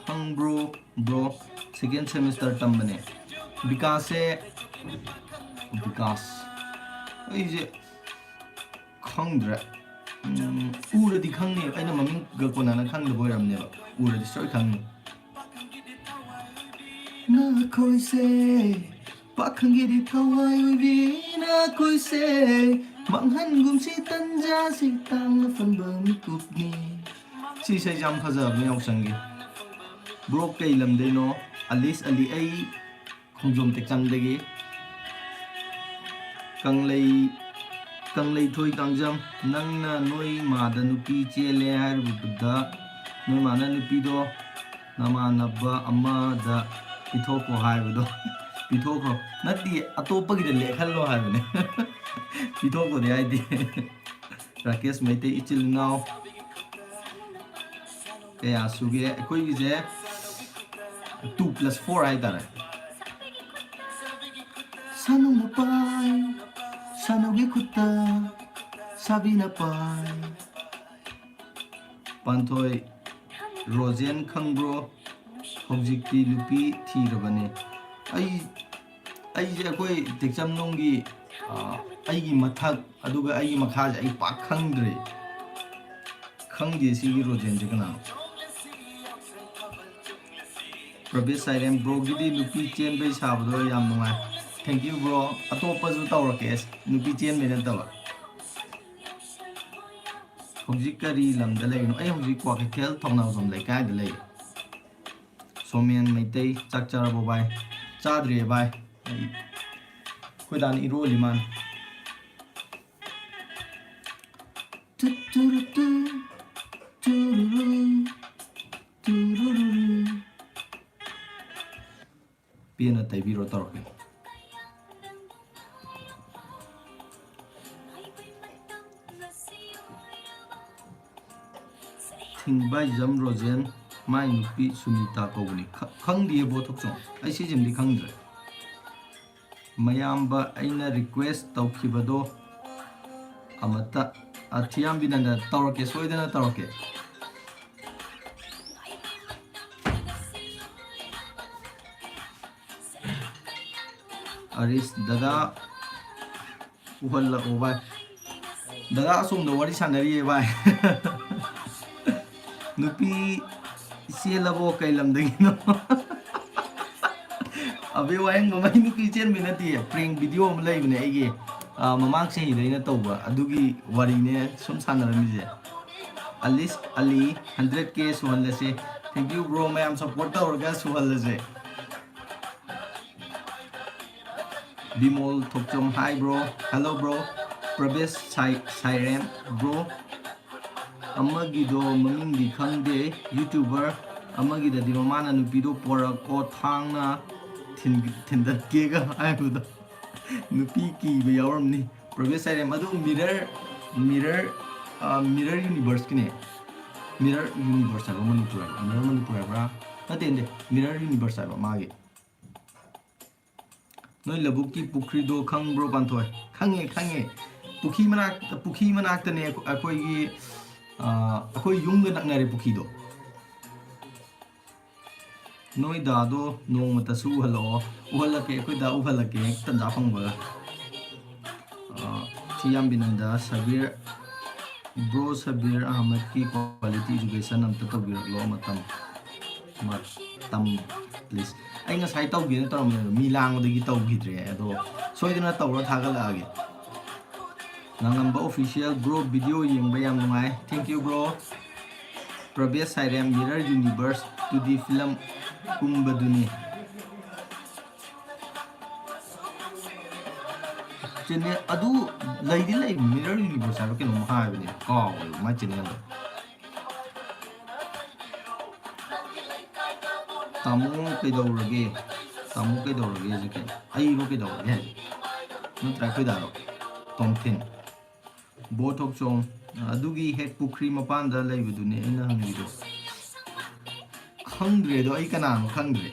ꯈꯪꯕ꯭ꯔꯣ bro? Second semester ꯇꯝꯕꯅꯦ꯫ ꯕꯤꯀꯥꯁꯁꯦ, ꯕꯤꯀꯥꯁ, ꯑꯩꯁꯦ ꯈꯪꯗ꯭ꯔꯦ꯫ ꯎꯝ, ꯎꯔꯗꯤ ꯈꯪꯅꯤ, ꯑꯩꯅ ꯃꯃꯤꯡꯒ ꯀꯣꯟꯅꯅ ꯈꯪꯗꯕ ꯑꯣꯏꯔꯝꯅꯦꯕ, ꯎꯔꯗꯤ ꯁꯣꯏ ꯈꯪꯅꯤ꯫ ꯅꯈꯣꯏꯁꯦ ꯄꯥꯈꯪꯒꯤꯗꯤ ꯊꯋꯥꯏ ꯑꯣꯏꯕꯤ, ꯅꯈꯣꯏꯁꯦ ꯃꯥꯡꯍꯟꯒꯨꯝꯁꯤ ꯇꯟꯖꯥꯁꯤ, ꯇꯥꯡꯅ ꯐꯪꯕ ꯃꯤꯀꯨꯞꯅꯤ꯫ ꯁꯤ ꯏꯁꯩꯁꯦ ꯌꯥꯝ ꯐꯖꯕꯅꯦ ꯌꯥꯎꯁꯪꯒꯤ꯫ Bro ꯀꯩ ꯂꯝꯗꯩꯅꯣ? ꯑꯂꯤꯁ ꯑꯂꯤ, ꯑꯩ ꯈꯣꯡꯖꯣꯝ ꯇꯦꯛꯆꯝꯗꯒꯤ꯫ ꯀꯪꯂꯩ ꯀꯪꯂꯩꯊꯣꯏ ꯀꯥꯡꯖꯝ, ꯅꯪꯅ ꯅꯣꯏ ꯃꯥꯗ ꯅꯨꯄꯤ ꯆꯦꯜꯂꯦ ꯍꯥꯏꯔꯨꯕꯗ ꯅꯣꯏ ꯃꯥꯅ ꯅꯨꯄꯤꯗꯣ ꯅꯃꯥꯟꯅꯕ ꯑꯃꯗ ꯄꯤꯊꯣꯛꯈꯣ ꯍꯥꯏꯕꯗꯣ, ꯄꯤꯊꯣꯛꯈ꯭ꯔꯣ, ꯅꯠꯇꯦ, ꯑꯇꯣꯞꯄꯒꯤꯗ ꯂꯦꯛꯍꯜꯂꯣ ꯍꯥꯏꯕꯅꯦ꯫ ꯄꯤꯊꯣꯛꯈꯣꯗꯤ ꯍꯥꯏꯗꯦ꯫ ꯔꯥꯀꯦꯁ ꯃꯩꯇꯩ, ꯏꯆꯤꯜ ꯏꯅꯥꯎ ꯀꯌꯥ ꯁꯨꯒꯦ? ꯑꯩꯈꯣꯏꯒꯤꯁꯦ two plus four ꯍꯥꯏꯇꯥꯔꯦ꯫ ꯁꯥꯅꯨ ꯃꯄꯥꯏ, ꯁꯥꯅꯨꯒꯤ ꯈꯨꯠꯇ ꯁꯥꯕꯤꯅ ꯄꯥꯏ꯫ ꯄꯥꯟꯊꯣꯏ, ꯔꯣꯖꯦꯟ ꯈꯪꯕ꯭ꯔꯣ? ꯍꯧꯖꯤꯛꯇꯤ ꯅꯨꯄꯤ ꯊꯤꯔꯕꯅꯦ꯫ ꯑꯩ, ꯑꯩꯁꯦ ꯑꯩꯈꯣꯏ ꯇꯦꯛꯆꯝꯂꯣꯝꯒꯤ, ꯑ, ꯑꯩꯒꯤ ꯃꯊꯛ ꯑꯗꯨꯒ ꯑꯩꯒꯤ ꯃꯈꯥꯁꯦ ꯑꯩ ꯄꯥꯛ ꯈꯪꯗ꯭ꯔꯦ꯫ ꯈꯪꯗꯦ ꯁꯤꯒꯤ ꯔꯣꯖꯦꯟꯁꯦ ꯀꯅꯥꯅꯣ? ꯄ꯭ꯔꯕꯤꯁ ꯁꯥꯏꯔꯦꯝ, ꯕ꯭ꯔꯣꯒꯤꯗꯤ ꯅꯨꯄꯤ ꯆꯦꯟꯕꯩ ꯁꯥꯕꯗꯣ ꯌꯥꯝ ꯅꯨꯡꯉꯥꯏ꯫ Thank you bro꯫ ꯑꯇꯣꯞꯄꯁꯨ ꯇꯧꯔꯛꯀꯦ, ꯑꯁ, ꯅꯨꯄꯤ ꯆꯦꯟꯕꯩ ꯅꯠꯇꯕ꯫ ꯍꯧꯖꯤꯛ ꯀꯔꯤ ꯂꯝꯗ ꯂꯩꯔꯤꯅꯣ? ꯑꯩ ꯍꯧꯖꯤꯛ ꯀ꯭ꯋꯥꯀꯩꯊꯦꯜ ꯊꯧꯅꯥꯎꯖꯝ ꯂꯩꯀꯥꯏꯗ ꯂꯩ꯫ ꯁꯣꯃꯦꯟ ꯃꯩꯇꯩ, ꯆꯥꯛ ꯆꯥꯔꯕꯣ ꯚꯥꯏ? ꯆꯥꯗ꯭ꯔꯤꯌꯦ ꯚꯥꯏ꯫ ꯑꯩ, ꯑꯩꯈꯣꯏ ꯗꯥꯅ ꯏꯔꯣꯜꯂꯤ ꯃꯥꯅ꯫ ꯇꯨ ꯇꯨꯔꯨ ꯇꯨ, ꯇꯨꯔꯨꯔꯨ, ꯇꯨꯔꯨꯔꯨꯔꯨ꯫ ꯄꯦꯟꯅ ꯇꯩꯕꯤꯔꯣ ꯇꯧꯔꯛꯀꯦ꯫ ꯊꯤꯡꯕꯥꯏꯖꯝ ꯔꯣꯖꯦꯟ, ꯃꯥꯏ ꯅꯨꯄꯤ ꯁꯨꯅꯤꯇꯥ ꯀꯧꯕꯅꯤ꯫ ꯈ-, ꯈꯪꯗꯤꯌꯦ ꯕꯣ ꯊꯣꯛꯆꯣꯝ, ꯑꯩ ꯁꯤꯁꯤꯃꯗꯤ ꯈꯪꯗ꯭ꯔꯦ꯫ ꯃꯌꯥꯝꯕ, ꯑꯩꯅ request ꯇꯧꯈꯤꯕꯗꯣ ꯑꯃꯠꯇ, ꯑ, ꯊꯤꯌꯥꯝꯕꯤꯅꯟꯗ ꯇꯧꯔꯛꯀꯦ, ꯁꯣꯏꯗꯅ ꯇꯧꯔꯛꯀꯦ꯫ ꯑꯔꯤꯁ ꯗꯗꯥ, ꯎꯍꯜꯂꯛꯑꯣ ꯚꯥꯏ꯫ ꯗꯗꯥ ꯑꯁꯣꯝꯗ ꯋꯥꯔꯤ ꯁꯥꯟꯅꯔꯤꯌꯦ ꯚꯥꯏ꯫ ꯅꯨꯄꯤ ꯆꯦꯜꯂꯕꯣ? ꯀꯩ ꯂꯝꯗꯒꯤꯅꯣ? ꯑꯕꯦ ꯋꯥꯍꯦꯡꯕꯝ, ꯑꯩ ꯅꯨꯄꯤ ꯆꯦꯟꯕꯩ ꯅꯠꯇꯤꯌꯦ, prank video ꯑꯃ ꯂꯩꯕꯅꯦ ꯑꯩꯒꯤ, ꯑ, ꯃꯃꯥꯡ ꯆꯍꯤꯗ ꯑꯩꯅ ꯇꯧꯕ, ꯑꯗꯨꯒꯤ ꯋꯥꯔꯤꯅꯦ ꯁꯨꯝ ꯁꯥꯟꯅꯔꯝꯃꯤꯁꯦ꯫ ꯑꯂꯤꯁ ꯑꯂꯤ, hundred K ꯁꯨꯍꯜꯂꯁꯦ꯫ Thank you bro, ꯃꯌꯥꯝ support ꯇꯧꯔꯒ ꯁꯨꯍꯜꯂꯁꯦ꯫ ꯕꯤꯃꯣꯜ ꯊꯣꯛꯆꯣꯝ, hi bro, hello bro꯫ ꯄ꯭ꯔꯕꯦꯁ ꯁꯥꯏ ꯁꯥꯏꯔꯦꯝ ꯕ꯭ꯔꯣ ꯑꯃꯒꯤꯗꯣ ꯃꯃꯤꯡꯗꯤ ꯈꯪꯗꯦ, ꯌꯨꯇ꯭ꯌꯨꯕꯔ ꯑꯃꯒꯤꯗꯗꯤ ꯃꯃꯥꯅ ꯅꯨꯄꯤꯗꯣ ꯄꯣꯔꯛꯑꯣ ꯊꯥꯡꯅ ꯊꯤꯟ- ꯊꯤꯟꯗꯠꯀꯦꯒ ꯍꯥꯏꯕꯗꯣ ꯅꯨꯄꯤ ꯀꯤꯕ ꯌꯥꯎꯔꯝꯅꯤ꯫ ꯄ꯭ꯔꯕꯦꯁ ꯁꯥꯏꯔꯦꯝ ꯑꯗꯨ ꯃꯤꯔꯔ ꯃꯤꯔꯔ ꯃꯤꯔꯔ ꯌꯨꯅꯤꯚꯔꯁꯀꯤꯅꯦ꯫ ꯃꯤꯔꯔ ꯌꯨꯅꯤꯚꯔꯁ ꯍꯥꯏꯕ ꯃꯅꯤꯄꯨꯔ ꯍꯥꯏꯕ ꯃꯤꯔꯔ ꯃꯅꯤꯄꯨꯔ ꯍꯥꯏꯕ꯭ꯔꯥ? ꯅꯠꯇꯦ ꯅꯠꯇꯦ, ꯃꯤꯔꯔ ꯌꯨꯅꯤꯚꯔꯁ ꯍꯥꯏꯕ ꯃꯥꯒꯤ꯫ ꯅꯣꯏ ꯂꯧꯕꯨꯛꯀꯤ ꯄꯨꯈ꯭ꯔꯤꯗꯣ ꯈꯪꯕ꯭ꯔꯣ ꯄꯥꯟꯊꯣꯏ? ꯈꯪꯉꯦ ꯈꯪꯉꯦ꯫ ꯄꯨꯈ꯭ꯔꯤ ꯃꯅꯥꯛ ꯄꯨꯈ꯭ꯔꯤ ꯃꯅꯥꯛꯇꯅꯦ ꯑꯩꯈꯣꯏꯒꯤ ꯑꯩꯈꯣꯏ ꯌꯨꯝꯒ ꯅꯛꯅꯔꯦ ꯄꯨꯈ꯭ꯔꯤꯗꯣ꯫ ꯅꯣꯏ ꯗꯥꯗꯣ ꯅꯣꯡꯃꯇꯁꯨ ꯎꯍꯜꯂꯛꯑꯣ꯫ ꯎꯍꯜꯂꯛꯀꯦ, ꯑꯩꯈꯣꯏ ꯗꯥ ꯎꯍꯜꯂꯛꯀꯦ ꯍꯦꯛ ꯇꯟꯖꯥ ꯐꯪꯕꯒ꯫ ꯊꯤꯌꯥꯝ ꯕꯤꯅꯟꯗ Sabir, bro Sabir ꯑꯍꯃꯗꯀꯤ quality education ꯑꯝꯇ ꯇꯧꯕꯤꯔꯛꯂꯣ ꯃꯇꯝ ꯃꯇꯝ please꯫ ꯑꯩ ꯉꯁꯥꯏ ꯇꯧꯒꯦꯅ ꯇꯧꯔꯝꯕꯅꯦ ꯑꯗꯣ ꯃꯤ ꯂꯥꯡꯕꯗꯒꯤ ꯇꯧꯈꯤꯗ꯭ꯔꯦ꯫ ꯑꯗꯣ ꯁꯣꯏꯗꯅ ꯇꯧꯔ ꯊꯥꯒꯠꯂꯛꯑꯒꯦ꯫ ꯉꯥꯉꯝꯕ Official, bro video ꯌꯦꯡꯕ ꯌꯥꯝ ꯅꯨꯡꯉꯥꯏ꯫ Thank you bro꯫ ꯄ꯭ꯔꯕꯦꯁ ꯁꯥꯏꯔꯦꯝ, Mirror Universe two D film ꯀꯨꯝꯕꯗꯨꯅꯤ꯫ Channel ꯑꯗꯨ ꯂꯩꯗꯤ ꯂꯩ, Mirror Universe ꯍꯥꯏꯕ ꯀꯩꯅꯣꯝ ꯍꯥꯏꯕꯅꯦ, ꯀꯥꯎꯈ꯭ꯔꯦ ꯃꯥꯏ channelꯗꯣ꯫ ꯇꯥꯃꯣ ꯀꯩꯗꯧꯔꯒꯦ? ꯇꯥꯃꯣ ꯀꯩꯗꯧꯔꯒꯦ ꯍꯧꯖꯤꯛ ꯀꯩꯅꯣ? ꯑꯩꯕꯨ ꯀꯩꯗꯧꯔꯒꯦ ꯍꯥꯏꯁꯦ? ꯅꯠꯇ꯭ꯔꯥ ꯑꯩꯈꯣꯏ ꯗꯥꯔꯣ? ꯇꯣꯝꯊꯤꯟ꯫ ꯕꯣ ꯊꯣꯛꯆꯣꯝ꯫ ꯑꯗꯨꯒꯤ ꯍꯦꯛ ꯄꯨꯈ꯭ꯔꯤ ꯃꯄꯥꯟꯗ ꯂꯩꯕꯗꯨꯅꯦ ꯑꯩꯅ ꯍꯪꯉꯤꯗꯣ꯫ ꯈꯪꯗ꯭ꯔꯦꯗꯣ, ꯑꯩ ꯀꯅꯥꯅꯣ ꯈꯪꯗ꯭ꯔꯦ꯫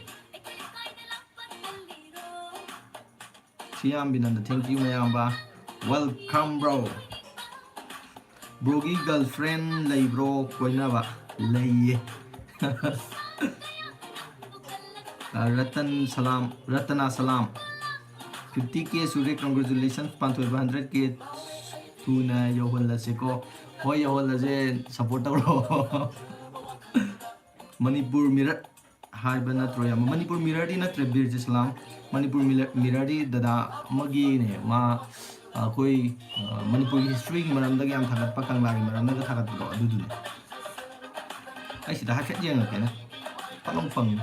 ꯁꯤꯌꯥꯝ ꯕꯤꯅꯟꯗ, thank you ꯃꯌꯥꯝꯕ꯫ Welcome bro꯫ Broꯒꯤ girlfriend ꯂꯩꯕ꯭ꯔꯣ ꯀꯣꯏꯅꯕ? ꯂꯩꯌꯦ꯫ ꯑ, ꯔꯇꯟ ꯁꯂꯥꯝ, ꯔꯇꯅꯥ ꯁꯂꯥꯝ꯫ Fifty K ꯁꯨꯔꯦ, congratulations ꯄꯥꯟꯊꯣꯏꯕ, hundred K ꯊꯨꯅ ꯌꯧꯍꯜꯂꯁꯦꯀꯣ꯫ ꯍꯣꯏ, ꯌꯧꯍꯜꯂꯁꯦ, support ꯇꯧꯔꯣ꯫ ꯃꯅꯤꯄꯨꯔ ꯃꯤꯔꯔ ꯍꯥꯏꯕ ꯅꯠꯇ꯭ꯔꯣ ꯌꯥꯝ? ꯃꯅꯤꯄꯨꯔ ꯃꯤꯔꯔꯗꯤ ꯅꯠꯇ꯭ꯔꯦ, ꯕꯤꯔ ꯖꯤꯁꯂꯥꯝ꯫ ꯃꯅꯤꯄꯨꯔ ꯃꯤꯔ-, ꯃꯤꯔꯔꯗꯤ ꯗꯗꯥ ꯑꯃꯒꯤꯅꯦ, ꯃꯥ ꯑꯩꯈꯣꯏ, ꯑ, ꯃꯅꯤꯄꯨꯔꯒꯤ historyꯒꯤ ꯃꯔꯝꯗꯒ ꯌꯥꯝ ꯊꯥꯒꯠꯄ, ꯀꯪꯂꯥꯒꯤ ꯃꯔꯝꯗꯒ ꯊꯥꯒꯠꯄꯗꯣ ꯑꯗꯨꯗꯨꯅꯦ꯫ ꯑꯩ ꯁꯤꯗ ꯍꯥꯏꯐꯦꯠ ꯌꯦꯡꯉꯛꯀꯦꯅꯦ꯫ ꯐꯠ ꯂꯥꯎ ꯐꯪꯉꯤ꯫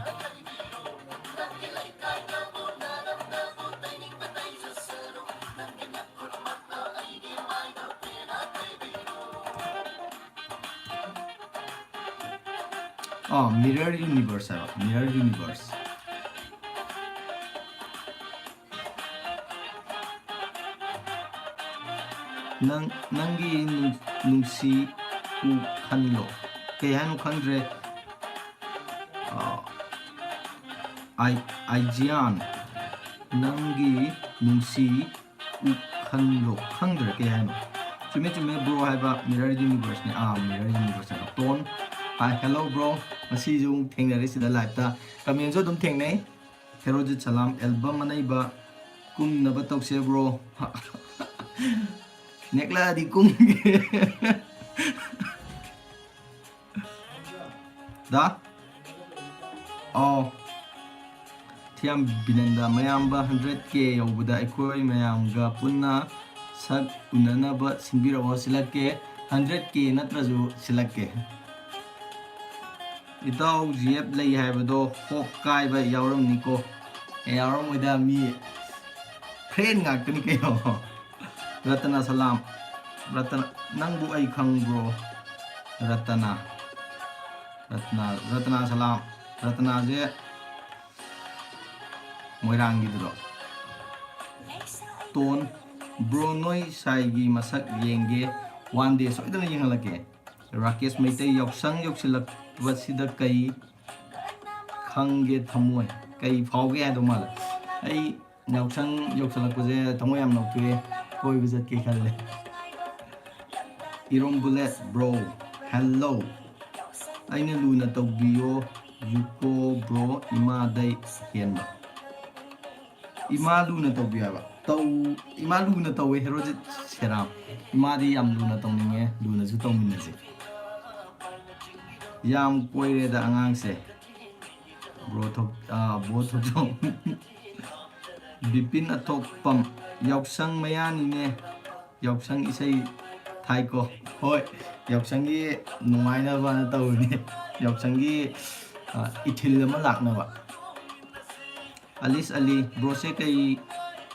ꯑꯥ, Mirror Universe ꯍꯥꯏꯕ, Mirror Universe꯫ ꯅꯪ, ꯅꯪꯒꯤ ꯅꯨꯡ-, ꯅꯨꯡꯁꯤ ꯎꯈꯜꯂꯣ꯫ ꯀꯩ ꯍꯥꯏꯅꯣ ꯈꯪꯗ꯭ꯔꯦ꯫ ꯑꯥ, ꯑꯥꯏ-, ꯑꯥꯏꯖꯤꯌꯥꯟ, ꯅꯪꯒꯤ ꯅꯨꯡꯁꯤ ꯎꯈꯜꯂꯣ꯫ ꯈꯪꯗ꯭ꯔꯦ ꯀꯩ ꯍꯥꯏꯅꯣ꯫ ꯆꯨꯝꯃꯦ, ꯆꯨꯝꯃꯦ, bro ꯍꯥꯏꯕ Mirror Universe ꯅꯦ꯫ ꯑꯥ, Mirror Universe ꯍꯥꯏꯕ꯫ Tone, hi, hello bro꯫ ꯉꯁꯤꯁꯨ ꯑꯃꯨꯛ ꯊꯦꯡꯅꯔꯦ ꯁꯤꯗ live ꯇ꯫ Comment ꯁꯨ ꯑꯗꯨꯝ ꯊꯦꯡꯅꯩ꯫ ꯍꯦꯔꯣꯖꯤꯠ ꯁꯂꯥꯝ, album ꯑꯅꯩꯕ ꯀꯨꯝꯅꯕ ꯇꯧꯁꯦ bro꯫ ꯅꯦꯛꯂꯛꯑꯗꯤ ꯀꯨꯝꯒꯦ꯫ ꯗꯥ? ꯑꯣ꯫ ꯊꯤꯌꯥꯝ ꯕꯤꯅꯟꯗ, ꯃꯌꯥꯝꯕ hundred K ꯌꯧꯕꯗ ꯑꯩꯈꯣꯏ ꯃꯌꯥꯝꯒ ꯄꯨꯟꯅ ꯁꯛ ꯎꯅꯅꯕ ꯁꯤꯟꯕꯤꯔꯛꯑꯣ꯫ ꯁꯤꯜꯂꯛꯀꯦ, hundred K ꯅꯠꯇ꯭ꯔꯁꯨ ꯁꯤꯜꯂꯛꯀꯦ꯫ ꯏꯇꯥꯎ ꯖꯤ ꯑꯦꯐ ꯂꯩ ꯍꯥꯏꯕꯗꯣ ꯍꯣꯞ ꯀꯥꯏꯕ ꯌꯥꯎꯔꯝꯅꯤꯀꯣ? ꯑꯦ, ꯌꯥꯎꯔꯝꯃꯣꯏꯗ, ꯃꯤ friend ꯉꯥꯛꯇꯅꯤ ꯀꯩꯅꯣ꯫ ꯔꯇꯅꯥ ꯁꯂꯥꯝ꯫ ꯔꯇꯅꯥ, ꯅꯪꯕꯨ ꯑꯩ ꯈꯪꯕ꯭ꯔꯣ? ꯔꯇꯅꯥ꯫ ꯔꯇꯅꯥ, ꯔꯇꯅꯥ ꯁꯂꯥꯝ꯫ ꯔꯇꯅꯥꯁꯦ ꯃꯣꯏꯔꯥꯡꯒꯤꯗꯨꯔꯣ? ꯇꯣꯟ, bro ꯅꯣꯏ ꯁꯥꯏꯒꯤ ꯃꯁꯛ ꯌꯦꯡꯒꯦ, one day ꯁꯣꯏꯗꯅ ꯌꯦꯡꯍꯜꯂꯛꯀꯦ꯫ ꯔꯥꯀꯦꯁ ꯃꯩꯇꯩ, ꯌꯥꯎꯁꯪ ꯌꯧꯁꯤꯜꯂꯛꯄꯁꯤꯗ ꯀꯩ ꯈꯪꯒꯦ ꯊꯃꯣꯏ? ꯀꯩ ꯐꯥꯎꯒꯦ ꯍꯥꯏꯗꯧ ꯃꯥꯜꯂꯦ꯫ ꯑꯩ ꯌꯥꯎꯁꯪ ꯌꯧꯁꯤꯜꯂꯛꯄꯁꯦ ꯊꯃꯣꯏ ꯌꯥꯝ ꯅꯧꯊꯣꯛꯑꯦ, ꯀꯣꯏꯕ ꯆꯠꯀꯦ ꯈꯜꯂꯦ꯫ ꯏꯔꯣꯝ ꯕꯨꯂꯦꯠ, bro, hello꯫ ꯑꯩꯅ ꯂꯨꯅ ꯇꯧꯕꯤꯌꯣ, ꯌꯨꯀꯣ bro, ꯏꯃꯥꯗꯩ ꯍꯦꯟꯕ꯫ ꯏꯃꯥ ꯂꯨꯅ ꯇꯧꯕꯤꯌꯨ ꯍꯥꯏꯕ꯫ ꯇꯧ-, ꯏꯃꯥ ꯂꯨꯅ ꯇꯧꯋꯦ ꯍꯦꯔꯣꯖꯤꯠ ꯁꯦꯔꯥꯝ꯫ ꯏꯃꯥꯗꯤ ꯌꯥꯝ ꯂꯨꯅ ꯇꯧꯅꯤꯡꯉꯦ, ꯂꯨꯅꯁꯨ ꯇꯧꯃꯤꯟꯅꯁꯦ꯫ ꯌꯥꯝ ꯀꯣꯏꯔꯦꯗ ꯑꯉꯥꯡꯁꯦ꯫ Bro ꯊꯣꯛ-, ꯑꯥ, bro ꯊꯣꯛꯆꯣꯝ꯫ ꯕꯤꯄꯤꯟ ꯑꯊꯣꯛꯄꯝ, ꯌꯥꯎꯁꯪ ꯃꯌꯥꯅꯤꯅꯦ꯫ ꯌꯥꯎꯁꯪ ꯏꯁꯩ ꯊꯥꯏꯀꯣ꯫ ꯍꯣꯏ, ꯌꯥꯎꯁꯪꯒꯤ ꯅꯨꯡꯉꯥꯏꯅꯕꯅ ꯇꯧꯔꯤꯅꯦ꯫ ꯌꯥꯎꯁꯪꯒꯤ, ꯑ, ꯏꯊꯤꯜ ꯑꯃ ꯂꯥꯛꯅꯕ꯫ ꯑꯂꯤꯁ ꯑꯂꯤ, bro ꯁꯦ ꯀꯩ,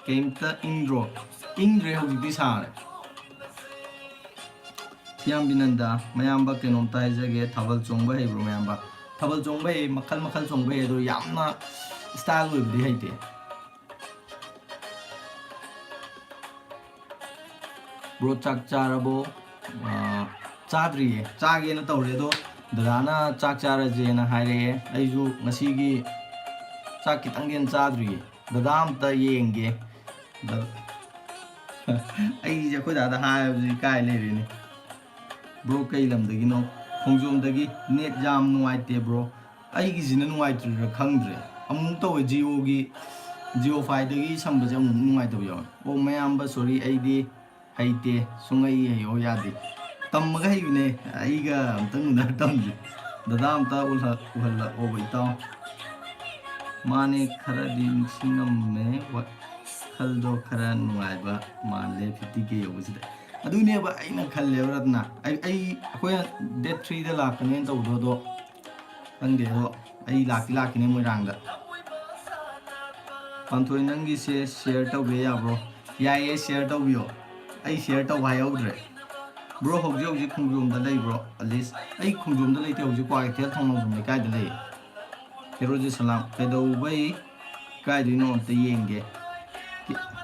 ꯀꯩꯝꯇ ꯏꯪꯗ꯭ꯔꯣ? ꯏꯪꯗ꯭ꯔꯦ, ꯍꯧꯖꯤꯛꯇꯤ ꯁꯥꯔꯦ꯫ ꯊꯤꯌꯥꯝ ꯕꯤꯅꯟꯗ, ꯃꯌꯥꯝꯕ ꯀꯩꯅꯣꯝꯇ ꯍꯥꯏꯖꯒꯦ, ꯊꯥꯕꯜ ꯆꯣꯡꯕ ꯍꯩꯕ꯭ꯔꯣ ꯃꯌꯥꯝꯕ? ꯗꯕꯜ ꯆꯣꯡꯕ ꯍꯩ, ꯃꯈꯜ ꯃꯈꯜ ꯆꯣꯡꯕ ꯍꯩ, ꯑꯗꯣ ꯌꯥꯝꯅ ꯏꯁꯇꯥꯏꯜ ꯑꯣꯏꯕꯗꯤ ꯍꯩꯇꯦ꯫ ꯕ꯭ꯔꯣ, ꯆꯥꯛ ꯆꯥꯔꯕꯣ? ꯑꯥ, ꯆꯥꯗ꯭ꯔꯤꯌꯦ, ꯆꯥꯒꯦꯅ ꯇꯧꯔꯦ, ꯑꯗꯣ ꯗꯗꯥꯅ ꯆꯥꯛ ꯆꯥꯔꯁꯦꯅ ꯍꯥꯏꯔꯛꯑꯦ꯫ ꯑꯩꯁꯨ ꯉꯁꯤꯒꯤ ꯆꯥꯛ ꯈꯤꯇꯪꯗꯤ ꯍꯦꯟꯅ ꯆꯥꯗ꯭ꯔꯤꯌꯦ꯫ ꯗꯗꯥ ꯑꯝꯇ ꯌꯦꯡꯒꯦ꯫ ꯗ-, ꯑꯩꯁꯦ ꯑꯩꯈꯣꯏ ꯗꯥꯗ ꯍꯥꯏꯕꯁꯦ ꯏꯀꯥꯏ ꯂꯩꯔꯦꯅꯦ꯫ ꯕ꯭ꯔꯣ, ꯀꯩ ꯂꯝꯗꯒꯤꯅꯣ? ꯈꯣꯡꯖꯣꯝꯗꯒꯤ꯫ ꯅꯦꯠ ꯌꯥꯝ ꯅꯨꯡꯉꯥꯏꯇꯦ ꯕ꯭ꯔꯣ꯫ ꯑꯩꯒꯤꯁꯤꯅ ꯅꯨꯡꯉꯥꯏꯇ꯭ꯔꯤꯔꯥ ꯈꯪꯗ꯭ꯔꯦ꯫ ꯑꯃꯨꯛ ꯇꯧꯋꯦ, ꯖꯤꯑꯣꯒꯤ, ꯖꯤꯑꯣ ꯐꯥꯏꯗꯒꯤ ꯁꯝꯕꯁꯦ ꯑꯃꯨꯛ ꯅꯨꯡꯉꯥꯏꯇꯕ ꯌꯥꯎꯋꯦ꯫ ꯑꯣ, ꯃꯌꯥꯝꯕ, ꯁꯣꯔꯤ, ꯑꯩꯗꯤ ꯍꯩꯇꯦ, ꯁꯨꯡꯍꯩ ꯍꯩꯍꯧ ꯌꯥꯗꯦ꯫ ꯇꯝꯃꯒ ꯍꯩꯕꯅꯦ, ꯑꯩꯒ ꯑꯝꯇꯪ ꯎꯅꯔ ꯇꯝꯁꯦ꯫ ꯗꯗꯥ ꯑꯝꯇ ꯎꯍꯜꯂꯛꯑꯣꯕ, ꯏꯇꯥꯎ꯫ ꯃꯥꯅꯦ, ꯈꯔꯗꯤ ꯅꯤꯡꯁꯤꯡꯉꯝꯃꯦ꯫ ꯋꯥꯈꯜꯗꯣ ꯈꯔ ꯅꯨꯡꯉꯥꯏꯕ ꯃꯥꯜꯂꯦ, ꯐꯤꯐꯇꯤ ꯀꯦ ꯌꯧꯕꯁꯤꯗ꯫ ꯑꯗꯨꯅꯦꯕ ꯑꯩꯅ ꯈꯜꯂꯦꯕ, ꯔꯠꯅ꯫ ꯑꯩ, ꯑꯩ, ꯑꯩꯈꯣꯏꯅ ꯗꯦꯠ ꯊ꯭ꯔꯤꯗ ꯂꯥꯛꯀꯅꯦꯅ ꯇꯧꯕꯗꯣ, ꯑꯗꯣ ꯈꯪꯗꯦ, ꯑꯗꯣ ꯑꯩ ꯂꯥꯛꯇꯤ ꯂꯥꯛꯈꯤꯅꯤ ꯃꯣꯏꯔꯥꯡꯗ꯫ ꯄꯥꯟꯊꯣꯏ, ꯅꯪꯒꯤꯁꯦ ꯁꯤꯌꯔ ꯇꯧꯕ ꯌꯥꯕ꯭ꯔꯣ? ꯌꯥꯏꯌꯦ, ꯁꯤꯌꯔ ꯇꯧꯕꯤꯌꯣ꯫ ꯑꯩ ꯁꯤꯌꯔ ꯇꯧꯕ ꯍꯥꯏꯍꯧꯗ꯭ꯔꯦ꯫ ꯕ꯭ꯔꯣ, ꯍꯧꯖꯤꯛ ꯍꯧꯖꯤꯛ ꯈꯣꯡꯖꯣꯝꯗ ꯂꯩꯕ꯭ꯔꯣ? ꯑꯂꯤꯁ, ꯑꯩ ꯈꯣꯡꯖꯣꯝꯗ ꯂꯩꯇꯦ, ꯍꯧꯖꯤꯛ ꯀ꯭ꯋꯥꯀꯩꯊꯦꯜ ꯊꯣꯡꯅꯥꯎꯖꯝ ꯂꯩꯀꯥꯏꯗ ꯂꯩꯌꯦ꯫ ꯍꯦꯔꯣꯖꯤ ꯁꯂꯥꯝ, ꯀꯩꯗꯧꯕꯩ ꯀꯥꯏꯗꯣꯏꯅꯣ ꯑꯝꯇ ꯌꯦꯡꯒꯦ꯫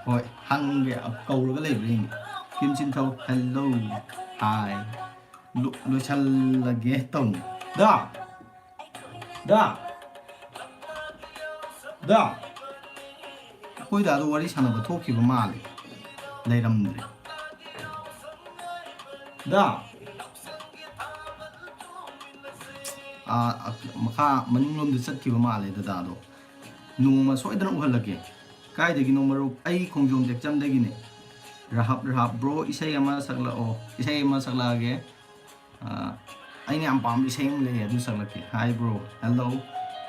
ꯍꯣꯏ, ꯍꯪꯒꯦ, ꯀꯧꯔꯒ ꯂꯩꯕ꯭ꯔꯥ ꯌꯦꯡꯒꯦ꯫ ꯀꯤꯝ ꯆꯤꯟꯊꯧ, ꯍꯦꯜꯂꯣ, ꯍꯥꯏ꯫ ꯂꯣ-, ꯂꯣꯏꯁꯜꯂꯒꯦ ꯇꯧꯅꯤ꯫ ꯗꯥ! ꯗꯥ! ꯗꯥ! ꯑꯩꯈꯣꯏ ꯗꯥꯗꯣ ꯋꯥꯔꯤ ꯁꯥꯟꯅꯕ ꯊꯣꯛꯈꯤꯕ ꯃꯥꯜꯂꯦ꯫ ꯂꯩꯔꯝꯗ꯭ꯔꯦ꯫ ꯗꯥ! ꯑꯥ, ꯃꯈꯥ ꯃꯅꯤꯡꯂꯣꯝꯗ ꯆꯠꯈꯤꯕ ꯃꯥꯜꯂꯦ ꯗꯗꯥꯗꯣ꯫ ꯅꯣꯡꯃ ꯁꯣꯏꯗꯅ ꯎꯍꯜꯂꯛꯀꯦ꯫ ꯀꯥꯏꯗꯒꯤꯅꯣ ꯃꯔꯨꯞ? ꯑꯩ ꯈꯣꯡꯖꯣꯝ ꯇꯦꯛꯆꯝꯗꯒꯤꯅꯦ꯫ ꯔꯍꯥꯞ, ꯔꯍꯥꯞ, ꯕ꯭ꯔꯣ, ꯏꯁꯩ ꯑꯃ ꯁꯛꯂꯛꯑꯣ꯫ ꯏꯁꯩ ꯑꯃ ꯁꯛꯂꯛꯑꯒꯦ꯫ ꯑꯥ, ꯑꯩꯅ ꯌꯥꯝ ꯄꯥꯝꯕ ꯏꯁꯩ ꯑꯃ ꯂꯩꯌꯦ, ꯑꯗꯨ ꯁꯛꯂꯛꯀꯦ꯫ ꯍꯥꯏ ꯕ꯭ꯔꯣ, ꯍꯦꯜꯂꯣ꯫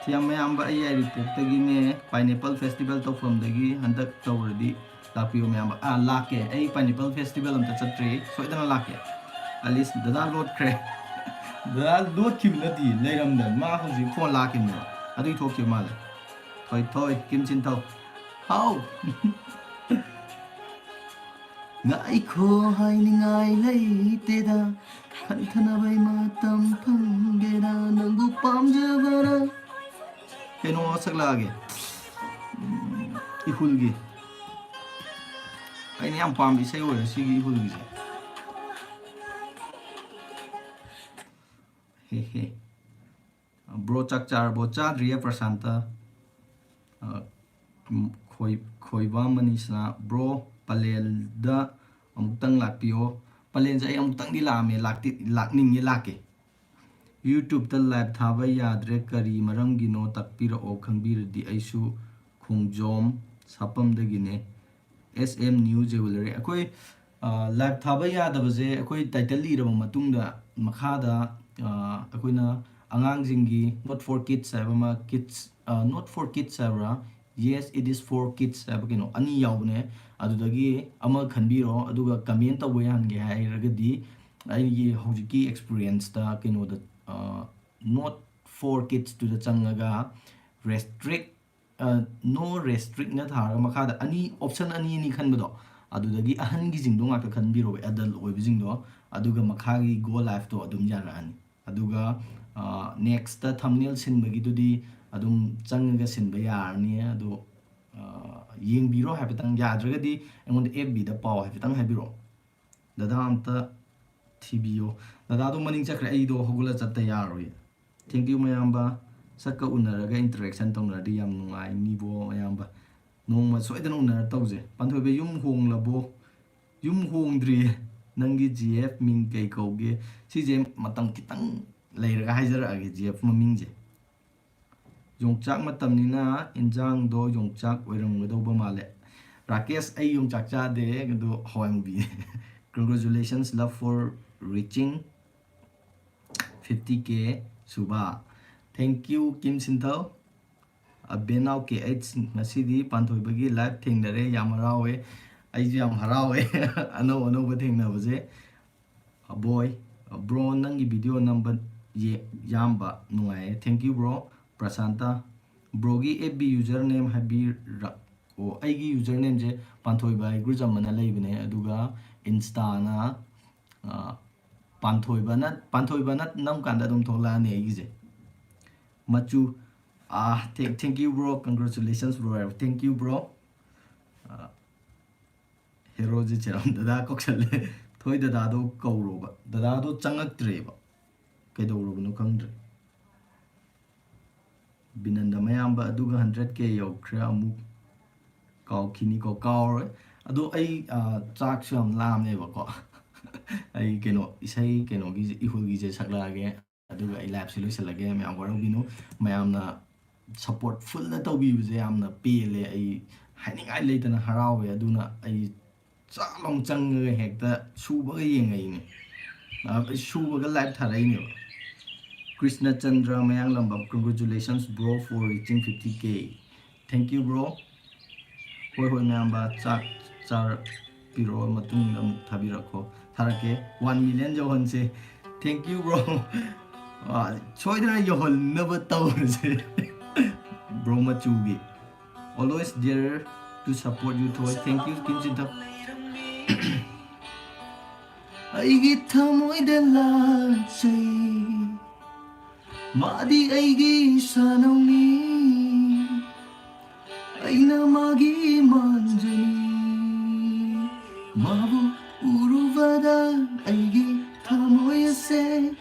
ꯊꯤꯌꯥꯝ ꯃꯌꯥꯝꯕ, ꯑꯩ ꯌꯥꯏꯔꯤꯄꯣꯛꯇꯒꯤꯅꯦ, ꯄꯥꯏꯅꯦꯄꯜ ꯐꯦꯁꯇꯤꯚꯦꯜ ꯇꯧꯐꯝꯗꯒꯤ꯫ ꯍꯟꯗꯛ ꯇꯧꯔꯗꯤ ꯂꯥꯛꯄꯤꯌꯣ ꯃꯌꯥꯝꯕ꯫ ꯑꯥ, ꯂꯥꯛꯀꯦ꯫ ꯑꯩ ꯄꯥꯏꯅꯦꯄꯜ ꯐꯦꯁꯇꯤꯚꯦꯜ ꯑꯝꯇ ꯆꯠꯇ꯭ꯔꯤ, ꯁꯣꯏꯗꯅ ꯂꯥꯛꯀꯦ꯫ ꯑꯂꯤꯁ, ꯗꯗꯥ ꯂꯣꯠꯈ꯭ꯔꯦ꯫ ꯗꯗꯥ ꯂꯣꯠꯈꯤꯕ ꯅꯠꯇꯦ, ꯂꯩꯔꯝꯗꯕ꯫ ꯃꯥ ꯍꯧꯖꯤꯛ ꯐꯣꯟ ꯂꯥꯛꯈꯤꯕꯅꯦꯕ, ꯑꯗꯨꯏ ꯊꯣꯛꯈꯤꯕ ꯃꯥꯜꯂꯦ꯫ ꯊꯣꯏ ꯊꯣꯏ, ꯀꯤꯝ ꯆꯤꯟꯊꯧ꯫ ꯍꯥꯎ! ꯉꯥꯏꯈꯣ ꯍꯥꯏꯅꯤꯡꯉꯥꯏ ꯂꯩꯇꯦꯗ, ꯈꯟꯊꯅꯕꯩ ꯃꯇꯝ ꯐꯪꯗꯦꯗ, ꯅꯪꯕꯨ ꯄꯥꯝꯖꯕꯅ꯫ ꯀꯩꯅꯣ ꯁꯛꯂꯛꯑꯒꯦ? ꯎꯝ, ꯏꯍꯨꯜꯒꯤ꯫ ꯑꯩꯅ ꯌꯥꯝ ꯄꯥꯝꯕ ꯏꯁꯩ ꯑꯣꯏꯔꯦ ꯁꯤꯒꯤ ꯏꯍꯨꯜꯒꯤꯁꯦ꯫ ꯍꯦ ꯍꯦ꯫ ꯕ꯭ꯔꯣ, ꯆꯥꯛ ꯆꯥꯔꯕꯣ? ꯆꯥꯗ꯭ꯔꯤꯌꯦ, ꯄ꯭ꯔꯁꯥꯟꯇ꯫ ꯑ, ꯎꯝ, ꯈꯣꯏ-, ꯈꯣꯏꯕꯥ ꯃꯅꯤꯁꯅꯥ, ꯕ꯭ꯔꯣ, ꯄꯂꯦꯜꯗ ꯑꯃꯨꯛꯇꯪ ꯂꯥꯛꯄꯤꯌꯣ꯫ ꯄꯂꯦꯜꯁꯦ ꯑꯩ ꯑꯃꯨꯛꯇꯪꯗꯤ ꯂꯥꯛꯑꯝꯃꯦ, ꯂꯥꯛꯇꯤ, ꯂꯥꯛꯅꯤꯡꯉꯦ, ꯂꯥꯛꯀꯦ꯫ YouTube-ꯇ live ꯊꯥꯕ ꯌꯥꯗ꯭ꯔꯦ, ꯀꯔꯤ ꯃꯔꯝꯒꯤꯅꯣ? ꯇꯥꯛꯄꯤꯔꯛꯑꯣ, ꯈꯪꯕꯤꯔꯗꯤ꯫ ꯑꯩꯁꯨ ꯈꯣꯡꯖꯣꯝ ꯁꯥꯄꯝꯗꯒꯤꯅꯦ꯫ S M New Jewellery꯫ ꯑꯩꯈꯣꯏ, ꯑ, live ꯊꯥꯕ ꯌꯥꯗꯕꯁꯦ ꯑꯩꯈꯣꯏ title ꯏꯔꯕ ꯃꯇꯨꯡꯗ ꯃꯈꯥꯗ, ꯑ, ꯑꯩꯈꯣꯏꯅ ꯑꯉꯥꯡꯁꯤꯡꯒꯤ Not for Kids ꯍꯥꯏꯕ ꯑꯃ, kids, ꯑ, Not for Kids ꯍꯥꯏꯕ꯭ꯔꯥ? Yes, it is for kids ꯍꯥꯏꯕ ꯀꯩꯅꯣ ꯑꯅꯤ ꯌꯥꯎꯕꯅꯦ꯫ ꯑꯗꯨꯗꯒꯤ ꯑꯃ ꯈꯟꯕꯤꯔꯣ, ꯑꯗꯨꯒ comment ꯇꯧꯕ ꯌꯥꯍꯟꯒꯦ ꯍꯥꯏꯔꯒꯗꯤ ꯑꯩꯒꯤ ꯍꯧꯖꯤꯛꯀꯤ experience-ꯇ ꯀꯩꯅꯣꯗ, ꯑ, Not for Kids-ꯇꯨꯗ ꯆꯪꯉꯒ restrict, ꯑ, no restrict-ꯅ ꯊꯥꯔꯒ ꯃꯈꯥꯗ ꯑꯅꯤ, option ꯑꯅꯤ ꯑꯅꯤ ꯈꯟꯕꯗꯣ, ꯑꯗꯨꯗꯒꯤ ꯑꯍꯟꯒꯤꯁꯤꯡꯗꯣ ꯉꯥꯛꯇ ꯈꯟꯕꯤꯔꯣꯕ, adult ꯑꯣꯏꯕꯁꯤꯡꯗꯣ, ꯑꯗꯨꯒ ꯃꯈꯥꯒꯤ Go Live-ꯇꯣ ꯑꯗꯨꯝ ꯌꯥꯔꯛꯑꯅꯤ꯫ ꯑꯗꯨꯒ, ꯑ, next-ꯇ thumbnail ꯁꯤꯟꯕꯒꯤꯗꯨꯗꯤ ꯑꯗꯨꯝ ꯆꯪꯉꯒ ꯁꯤꯟꯕ ꯌꯥꯔꯅꯤ꯫ ꯑꯗꯣ, ꯑ, ꯌꯦꯡꯕꯤꯔꯣ ꯍꯥꯏꯐꯦꯠꯇꯪ, ꯌꯥꯗ꯭ꯔꯒꯗꯤ ꯑꯩꯉꯣꯟꯗ F B-ꯗ ꯄꯥꯎ ꯍꯥꯏꯐꯦꯠꯇꯪ ꯍꯥꯏꯕꯤꯔꯛꯑꯣ꯫ ꯗꯗꯥ ꯑꯝꯇ ꯊꯤꯕꯤꯌꯣ꯫ ꯗꯗꯥꯗꯣ ꯃꯅꯤꯡ ꯆꯠꯈ꯭ꯔꯦ, ꯑꯩꯗꯣ ꯍꯧꯒꯠꯂ ꯆꯠꯇ ꯌꯥꯔꯣꯏ꯫ Thank you, ꯃꯌꯥꯝꯕ꯫ ꯁꯛꯀ ꯎꯅꯔꯒ interaction ꯇꯧꯅꯔꯗꯤ ꯌꯥꯝ ꯅꯨꯡꯉꯥꯏꯅꯤꯕꯣ, ꯃꯌꯥꯝꯕ꯫ ꯅꯣꯡꯃ ꯁꯣꯏꯗꯅ ꯎꯅꯔ ꯇꯧꯁꯦ꯫ ꯄꯥꯟꯊꯣꯏꯕ, ꯌꯨꯝ ꯍꯣꯡꯂꯕꯣ? ꯌꯨꯝ ꯍꯣꯡꯗ꯭ꯔꯤꯌꯦ꯫ ꯅꯪꯒꯤ G F ꯃꯤꯡ ꯀꯩ ꯀꯧꯒꯦ? ꯁꯤꯁꯦ ꯃꯇꯝ ꯈꯤꯇꯪ ꯂꯩꯔꯒ ꯍꯥꯏꯖꯔꯛꯑꯒꯦ, G F ꯃꯃꯤꯡꯁꯦ꯫ ꯌꯣꯡꯆꯥꯛ ꯃꯇꯝꯅꯤꯅ ꯏꯟꯖꯥꯡꯗꯣ ꯌꯣꯡꯆꯥꯛ ꯑꯣꯏꯔꯝꯒꯗꯧꯕ ꯃꯥꯜꯂꯦ꯫ ꯔꯥꯀꯦꯁ, ꯑꯩ ꯌꯣꯡꯆꯥꯛ ꯆꯥꯗꯦ, ꯑꯗꯣ ꯍꯋꯥꯏ ꯃꯨꯕꯤꯅꯦ꯫ Congratulations, love for reaching fifty K ꯁꯨꯕ꯫ Thank you, ꯀꯤꯝ ꯁꯤꯟꯊꯧ꯫ ꯑꯕꯦꯅꯥꯎ K H, ꯉꯁꯤꯗꯤ ꯄꯥꯟꯊꯣꯏꯕꯒꯤ live ꯊꯦꯡꯅꯔꯦ, ꯌꯥꯝ ꯍꯔꯥꯎꯋꯦ꯫ ꯑꯩꯁꯨ ꯌꯥꯝ ꯍꯔꯥꯎꯋꯦ ꯑꯅꯧ ꯑꯅꯧꯕ ꯊꯦꯡꯅꯕꯁꯦ꯫ ꯑꯕꯣꯏ, bro, ꯅꯪꯒꯤ video ꯅꯝꯕ ꯌꯦ-, ꯌꯥꯝꯕ ꯅꯨꯡꯉꯥꯏꯌꯦ꯫ Thank you, bro꯫ Prasanta, bro-ꯒꯤ F B username ꯍꯥꯏꯕꯤꯔꯛ-, ꯑꯩꯒꯤ ꯌꯨꯖꯔ ꯅꯦꯝꯁꯦ ꯄꯥꯟꯊꯣꯏꯕ ꯍꯥꯏꯒ꯭ꯔꯨꯖꯝ ꯑꯅ ꯂꯩꯕꯅꯦ, ꯑꯗꯨꯒ ꯏꯟꯁꯇꯥꯅ ꯄꯥꯟꯊꯣꯏꯕꯅ, ꯄꯥꯟꯊꯣꯏꯕꯅ ꯅꯝ ꯀꯥꯟꯗ ꯑꯗꯨꯝ ꯊꯣꯛꯂꯛꯑꯅꯤ ꯑꯩꯒꯤꯁꯦ꯫ ꯃꯆꯨ, thank you bro, congratulations bro, thank you bro꯫ ꯍꯦꯔꯣꯁꯦ ꯆꯦꯔꯝ ꯗꯗꯥ ꯀꯧꯁꯜꯂꯦ꯫ ꯊꯣꯏ ꯗꯗꯥꯗꯣ ꯀꯧꯔꯣꯕ꯫ ꯗꯗꯥꯗꯣ ꯆꯪꯉꯛꯇ꯭ꯔꯦꯕ, ꯀꯩꯗꯧꯔꯕꯅꯣ ꯈꯪꯗ꯭ꯔꯦ꯫ ꯕꯤꯅꯟꯗ ꯃꯌꯥꯝꯕ, ꯑꯗꯨꯒ ꯍꯟꯗ꯭ꯔꯦꯠ ꯀꯦ ꯌꯧꯈ꯭ꯔꯦ ꯑꯃꯨꯛ꯫ ꯀꯥꯎꯈꯤꯅꯤꯀꯣ, ꯀꯥꯎꯔꯣꯏ꯫ ꯑꯗꯣ ꯑꯩ ꯆꯥꯛꯁꯨ ꯌꯥꯝ ꯂꯥꯝꯃꯦꯕꯀꯣ꯫ ꯑꯩ ꯀꯩꯅꯣ, ꯏꯁꯩ ꯀꯩꯅꯣꯒꯤꯁꯦ, ꯏꯍꯨꯜꯒꯤꯁꯦ ꯁꯛꯂꯛꯑꯒꯦ, ꯑꯗꯨꯒ ꯑꯩ ꯂꯥꯏꯞꯁꯦ ꯂꯣꯏꯁꯤꯜꯂꯒꯦ꯫ ꯃꯌꯥꯝ ꯋꯥꯔꯧꯕꯤꯅꯨ, ꯃꯌꯥꯝꯅ ꯁꯞꯄꯣꯔꯠ ꯐꯨꯜꯗ ꯇꯧꯕꯤꯕꯁꯦ ꯌꯥꯝꯅ ꯄꯦꯜꯂꯦ꯫ ꯑꯩ ꯍꯥꯏꯅꯤꯡꯉꯥꯏ ꯂꯩꯇꯅ ꯍꯔꯥꯎꯋꯦ꯫ ꯑꯗꯨꯅ ꯑꯩ ꯆꯥꯛ ꯂꯥꯎ ꯆꯪꯉꯒ ꯍꯦꯛꯇ ꯁꯨꯕꯒ ꯌꯦꯡꯉꯛꯏꯅꯦ꯫ ꯁꯨꯕꯒ ꯂꯥꯏꯞ ꯊꯥꯔꯛꯏꯅꯦꯕ꯫ Krishna Chandra Mayanglambam, congratulations bro for reaching fifty K꯫ Thank you bro꯫ ꯍꯣꯏ ꯍꯣꯏ ꯃꯌꯥꯝꯕ, ꯆꯥꯛ ꯆꯥꯔꯛꯄꯤꯔꯣ, ꯃꯇꯨꯡꯗ ꯑꯃꯨꯛ ꯊꯥꯕꯤꯔꯛꯈꯣ꯫ ꯊꯥꯔꯛꯀꯦ꯫ One million ꯌꯧꯍꯟꯁꯦ꯫ Thank you bro꯫ ꯁꯣꯏꯗꯅ ꯌꯧꯍꯟꯅꯕ ꯇꯧꯔꯁꯦ꯫ Bro ꯃꯆꯨꯒꯤ꯫ Always there to support you ꯊꯣꯏ꯫ Thank you ꯀꯤꯝ ꯆꯤꯟꯊꯛ꯫ ꯑꯩꯒꯤ ꯊꯃꯣꯏꯗ ꯂꯥꯠꯆꯩ꯫ ꯃꯥꯗꯤ ꯑꯩꯒꯤ ꯁꯥꯟꯅꯧꯅꯤ꯫ ꯑꯩꯅ ꯃꯥꯒꯤ ꯃꯥꯟꯖꯅꯤ꯫ ꯃꯥꯕꯨ ꯎꯔꯨꯕꯗ ꯑꯩꯒꯤ ꯊꯃꯣꯏ ꯑꯁꯦ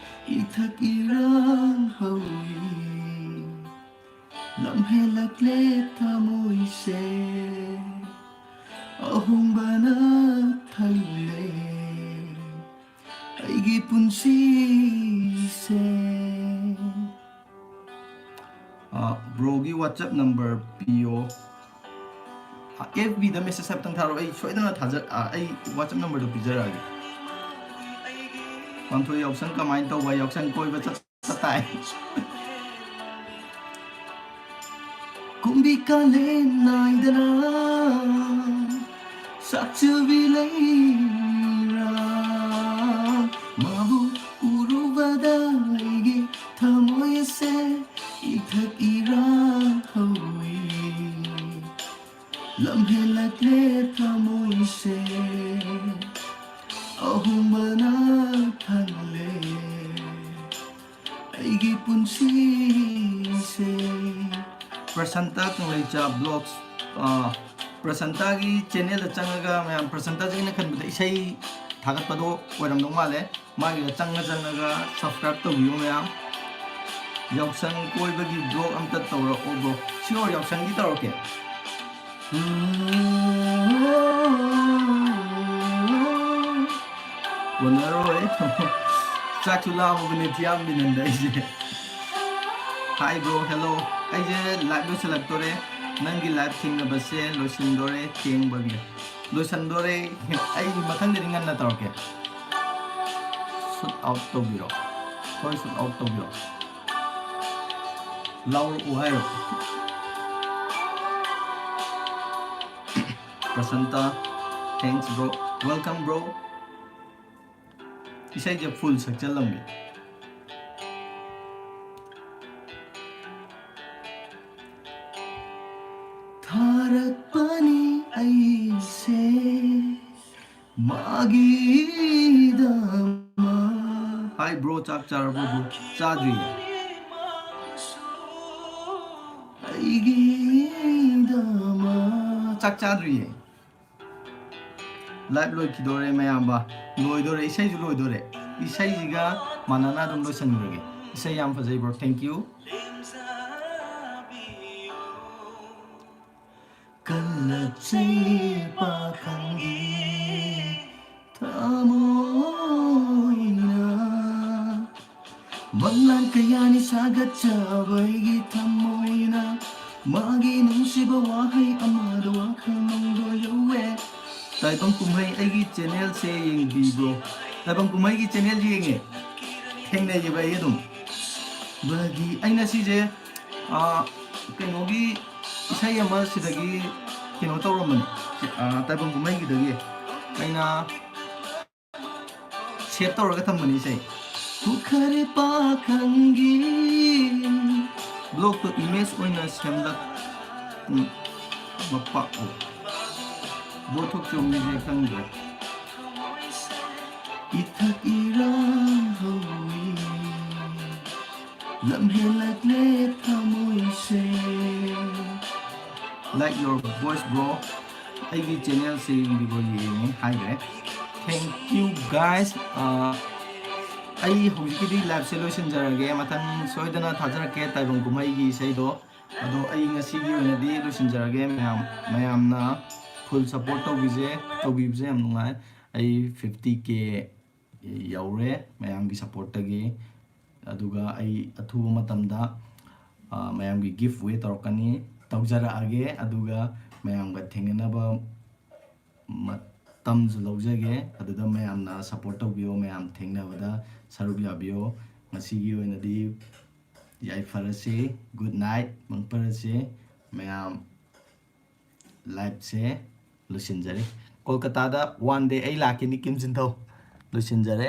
ꯏꯊꯛ ꯏꯔꯥꯡ ꯍꯧꯏ꯫ ꯂꯝꯍꯦꯜꯂꯛꯂꯦ ꯊꯃꯣꯏꯁꯦ꯫ ꯑꯍꯣꯡꯕꯅ ꯊꯜꯂꯦ ꯑꯩꯒꯤ ꯄꯨꯟꯁꯤꯁꯦ꯫ ꯕ꯭ꯔꯣꯒꯤ WhatsApp number ꯄꯤꯌꯣ꯫ ꯑꯦꯐ ꯕꯤꯗ ꯃꯦꯁꯦꯖ ꯍꯥꯏꯐꯦꯠꯇꯪ ꯊꯥꯔꯛꯑꯣ꯫ ꯑꯩ ꯁꯣꯏꯗꯅ ꯊꯥꯖ ꯑ, ꯑꯩ WhatsApp numberꯗꯣ ꯄꯤꯖꯔꯛꯑꯒꯦ꯫ ꯄꯥꯟꯊꯣꯏ ꯌꯥꯎꯁꯪ ꯀꯃꯥꯏꯅ ꯇꯧꯕ? ꯌꯥꯎꯁꯪ ꯀꯣꯏꯕ ꯆꯠꯄ ꯇꯥꯏ꯫ ꯀꯨꯝꯕꯤ ꯀꯥꯂꯦꯟ ꯅꯥꯏꯗꯅ ꯆꯥꯛꯆꯕꯤ ꯂꯩꯔꯥ꯫ ꯃꯥꯕꯨ ꯎꯔꯨꯕꯗ ꯑꯩꯒꯤ ꯊꯃꯣꯏ ꯑꯁꯦ ꯏꯊꯛ ꯏꯔꯥꯡ ꯍꯧꯏ꯫ ꯑꯍꯣꯡꯕꯅ ꯊꯜꯂꯦ ꯑꯩꯒꯤ ꯄꯨꯟꯁꯤꯁꯦ꯫ ꯄ꯭ꯔꯁꯟꯇ ꯀꯪꯂꯩꯆꯥ ꯕ꯭ꯂꯣꯒꯁ, ꯑ, ꯄ꯭ꯔꯁꯟꯇꯒꯤ ꯆꯦꯅꯦꯜꯗ ꯆꯪꯉꯒ ꯃꯌꯥꯝ, ꯄ꯭ꯔꯁꯟꯇꯁꯦ ꯑꯩꯅ ꯈꯟꯕꯗ ꯏꯁꯩ ꯊꯥꯒꯠꯄꯗꯣ ꯑꯣꯏꯔꯝꯗꯧ ꯃꯥꯜꯂꯦ꯫ ꯃꯥꯒꯤꯗ ꯆꯪꯉ ꯆꯪꯉꯒ subscribe ꯇꯧꯕꯤꯌꯨ ꯃꯌꯥꯝ꯫ ꯌꯥꯎꯁꯪ ꯀꯣꯏꯕꯒꯤ ꯕ꯭ꯂꯣꯒ ꯑꯝꯇ ꯇꯧꯔꯛꯑꯣ ꯕ꯭ꯔꯣ꯫ ꯁꯤꯌꯣꯔ, ꯌꯥꯎꯁꯪꯒꯤ ꯇꯧꯔꯛꯀꯦ꯫ ꯀꯣꯟꯅꯔꯣꯏ꯫ ꯆꯥꯛꯁꯨ ꯂꯥꯝꯃꯕꯅꯦ ꯊꯤꯌꯥꯝ ꯕꯤꯅꯟꯗ ꯑꯩꯁꯦ꯫ Hi bro, hello꯫ ꯑꯩꯁꯦ ꯂꯥꯏꯚ ꯂꯣꯏꯁꯤꯜꯂꯛꯇꯣꯔꯦ꯫ ꯅꯪꯒꯤ ꯂꯥꯏꯚ ꯊꯦꯡꯅꯕꯁꯦ ꯂꯣꯏꯁꯤꯟꯗꯣꯔꯦ, ꯊꯦꯡꯕꯒꯤ꯫ ꯂꯣꯏꯁꯤꯟꯗꯣꯔꯦ꯫ ꯑꯩ ꯃꯊꯪꯗꯗꯤ ꯉꯟꯅ ꯇꯧꯔꯛꯀꯦ꯫ ꯁꯨꯠ ꯑꯥꯎꯠ ꯇꯧꯕꯤꯔꯣ꯫ ꯍꯣꯏ, ꯁꯨꯠ ꯑꯥꯎꯠ ꯇꯧꯕꯤꯔꯣ꯫ ꯂꯥꯎꯔꯛꯑꯣ ꯍꯥꯏꯔꯣ? ꯄ꯭ꯔꯁꯟꯇ, thanks bro, welcome bro꯫ ꯏꯁꯩꯁꯦ ꯐꯨꯜ ꯁꯛꯆꯜꯂꯝꯒꯦ꯫ ꯊꯥꯔꯛꯄꯅꯤ ꯑꯩꯁꯦ ꯃꯥꯒꯤꯗꯃꯛ꯫ Hi bro, ꯆꯥꯛ ꯆꯥꯔꯕꯣ bro? ꯆꯥꯗ꯭ꯔꯤꯌꯦ꯫ ꯑꯩꯒꯤꯗꯃꯛ ꯆꯥꯛ ꯆꯥꯗ꯭ꯔꯤꯌꯦ꯫ ꯂꯥꯏꯚ ꯂꯣꯏꯈꯤꯗꯣꯔꯦ ꯃꯌꯥꯝꯕ, ꯂꯣꯏꯗꯣꯔꯦ, ꯏꯁꯩꯁꯨ ꯂꯣꯏꯗꯣꯔꯦ꯫ ꯏꯁꯩꯁꯤꯒ ꯃꯥꯟꯅꯅ ꯑꯗꯨꯝ ꯂꯣꯏꯁꯤꯟꯈ꯭ꯔꯒꯦ꯫ ꯏꯁꯩ ꯌꯥꯝ ꯐꯖꯩ bro, thank you꯫ ꯀꯜꯂꯛꯆꯩ ꯄꯥꯈꯪꯒꯤ ꯊꯃꯣꯏꯅ꯫ ꯃꯪꯂꯥꯟ ꯀꯌꯥꯅꯤ ꯁꯥꯒꯠꯆꯕ ꯑꯩꯒꯤ ꯊꯃꯣꯏꯅ ꯃꯥꯒꯤ ꯅꯨꯡꯁꯤꯕ ꯋꯥꯍꯩ ꯑꯃꯗ ꯋꯥꯈꯜ ꯃꯪꯗꯣ ꯌꯧꯋꯦ꯫ ꯇꯥꯏꯕꯪ ꯀꯨꯝꯍꯩ ꯑꯩꯒꯤ ꯆꯦꯅꯦꯜꯁꯦ ꯌꯦꯡꯕꯤꯕ꯭ꯔꯣ? ꯇꯥꯏꯕꯪ ꯀꯨꯝꯍꯩꯒꯤ ꯆꯦꯅꯦꯜ ꯌꯦꯡꯉꯦ, ꯊꯦꯡꯅꯩꯌꯦꯕ ꯑꯩ ꯑꯗꯨꯝ꯫ ꯕꯒꯤ ꯑꯩꯅ ꯁꯤꯁꯦ, ꯑꯥ, ꯀꯩꯅꯣꯒꯤ ꯏꯁꯩ ꯑꯃ ꯁꯤꯗꯒꯤ ꯀꯩꯅꯣ ꯇꯧꯔꯝꯕꯅꯤ, ꯑꯥ, ꯇꯥꯏꯕꯪ ꯀꯨꯝꯍꯩꯒꯤꯗꯒꯤ ꯑꯩꯅ ꯁꯦꯚ ꯇꯧꯔꯒ ꯊꯝꯕꯅꯤ ꯏꯁꯩ꯫ ꯈꯨꯈꯔꯦ ꯄꯥꯈꯪꯒꯤ ꯕ꯭ꯂꯣꯛꯇꯣ ꯏꯃꯦꯖ ꯑꯣꯏꯅ ꯁꯦꯝꯂꯛ, ꯎꯝ, ꯃꯄꯥꯛ, ꯑꯣ꯫ ꯕꯣꯠ ꯊꯣꯛ ꯆꯣꯡꯕꯤꯁꯦ ꯈꯪꯗ꯭ꯔꯦ꯫ ꯏꯊꯛ ꯏꯔꯥꯡ ꯍꯧꯏ, ꯂꯝꯍꯦꯜꯂꯛꯂꯦ ꯊꯃꯣꯏꯁꯦ꯫ Like your voice, bro. ꯑꯩꯒꯤ ꯆꯦꯅꯦꯜꯁꯦ ꯌꯦꯡꯕꯤꯕ ꯌꯦꯡꯉꯦ ꯍꯥꯏꯈ꯭ꯔꯦ꯫ Thank you, guys. ꯑꯥ, ꯑꯩ ꯍꯧꯖꯤꯛꯀꯤꯗꯤ ꯂꯥꯏꯞꯁꯦ ꯂꯣꯏꯁꯤꯟꯖꯔꯒꯦ꯫ ꯃꯊꯪ ꯁꯣꯏꯗꯅ ꯊꯥꯖꯔꯛꯀꯦ ꯇꯥꯏꯕꯪ ꯀꯨꯝꯍꯩꯒꯤ ꯏꯁꯩꯗꯣ꯫ ꯑꯗꯣ ꯑꯩ ꯉꯁꯤꯒꯤ ꯑꯣꯏꯅꯗꯤ ꯂꯣꯏꯁꯤꯟꯖꯔꯒꯦ꯫ ꯃꯌꯥꯝ, ꯃꯌꯥꯝꯅ full support ꯇꯧꯕꯤꯁꯦ, ꯇꯧꯕꯤꯕꯁꯦ ꯌꯥꯝ ꯅꯨꯡꯉꯥꯏ꯫ ꯑꯩ fifty K ꯌꯧꯔꯦ ꯃꯌꯥꯝꯒꯤ supportꯇꯒꯤ꯫ ꯑꯗꯨꯒ ꯑꯩ ꯑꯊꯨꯕ ꯃꯇꯝꯗ, ꯑ, ꯃꯌꯥꯝꯒꯤ give away ꯇꯧꯔꯛꯀꯅꯤ, ꯇꯧꯖꯔꯛꯑꯒꯦ꯫ ꯑꯗꯨꯒ ꯃꯌꯥꯝꯒ ꯊꯦꯡꯅꯅꯕ ꯃꯇꯝꯁꯨ ꯂꯧꯖꯒꯦ꯫ ꯑꯗꯨꯗ ꯃꯌꯥꯝꯅ support ꯇꯧꯕꯤꯌꯣ, ꯃꯌꯥꯝ ꯊꯦꯡꯅꯕꯗ ꯁꯔꯨꯛ ꯌꯥꯕꯤꯌꯣ꯫ ꯉꯁꯤꯒꯤ ꯑꯣꯏꯅꯗꯤ ꯌꯥꯏꯐꯔꯁꯤ, good night, ꯃꯪ ꯐꯔꯁꯤ꯫ ꯃꯌꯥꯝ liveꯁꯦ ꯂꯣꯏꯁꯤꯟꯖꯔꯦ꯫ ꯀꯣꯜꯀꯇꯥꯗ one day ꯑꯩ ꯂꯥꯛꯀꯅꯤ, ꯀꯤꯝ ꯁꯤꯟꯊꯧ꯫ ꯂꯣꯏꯁꯤꯟꯖꯔꯦ꯫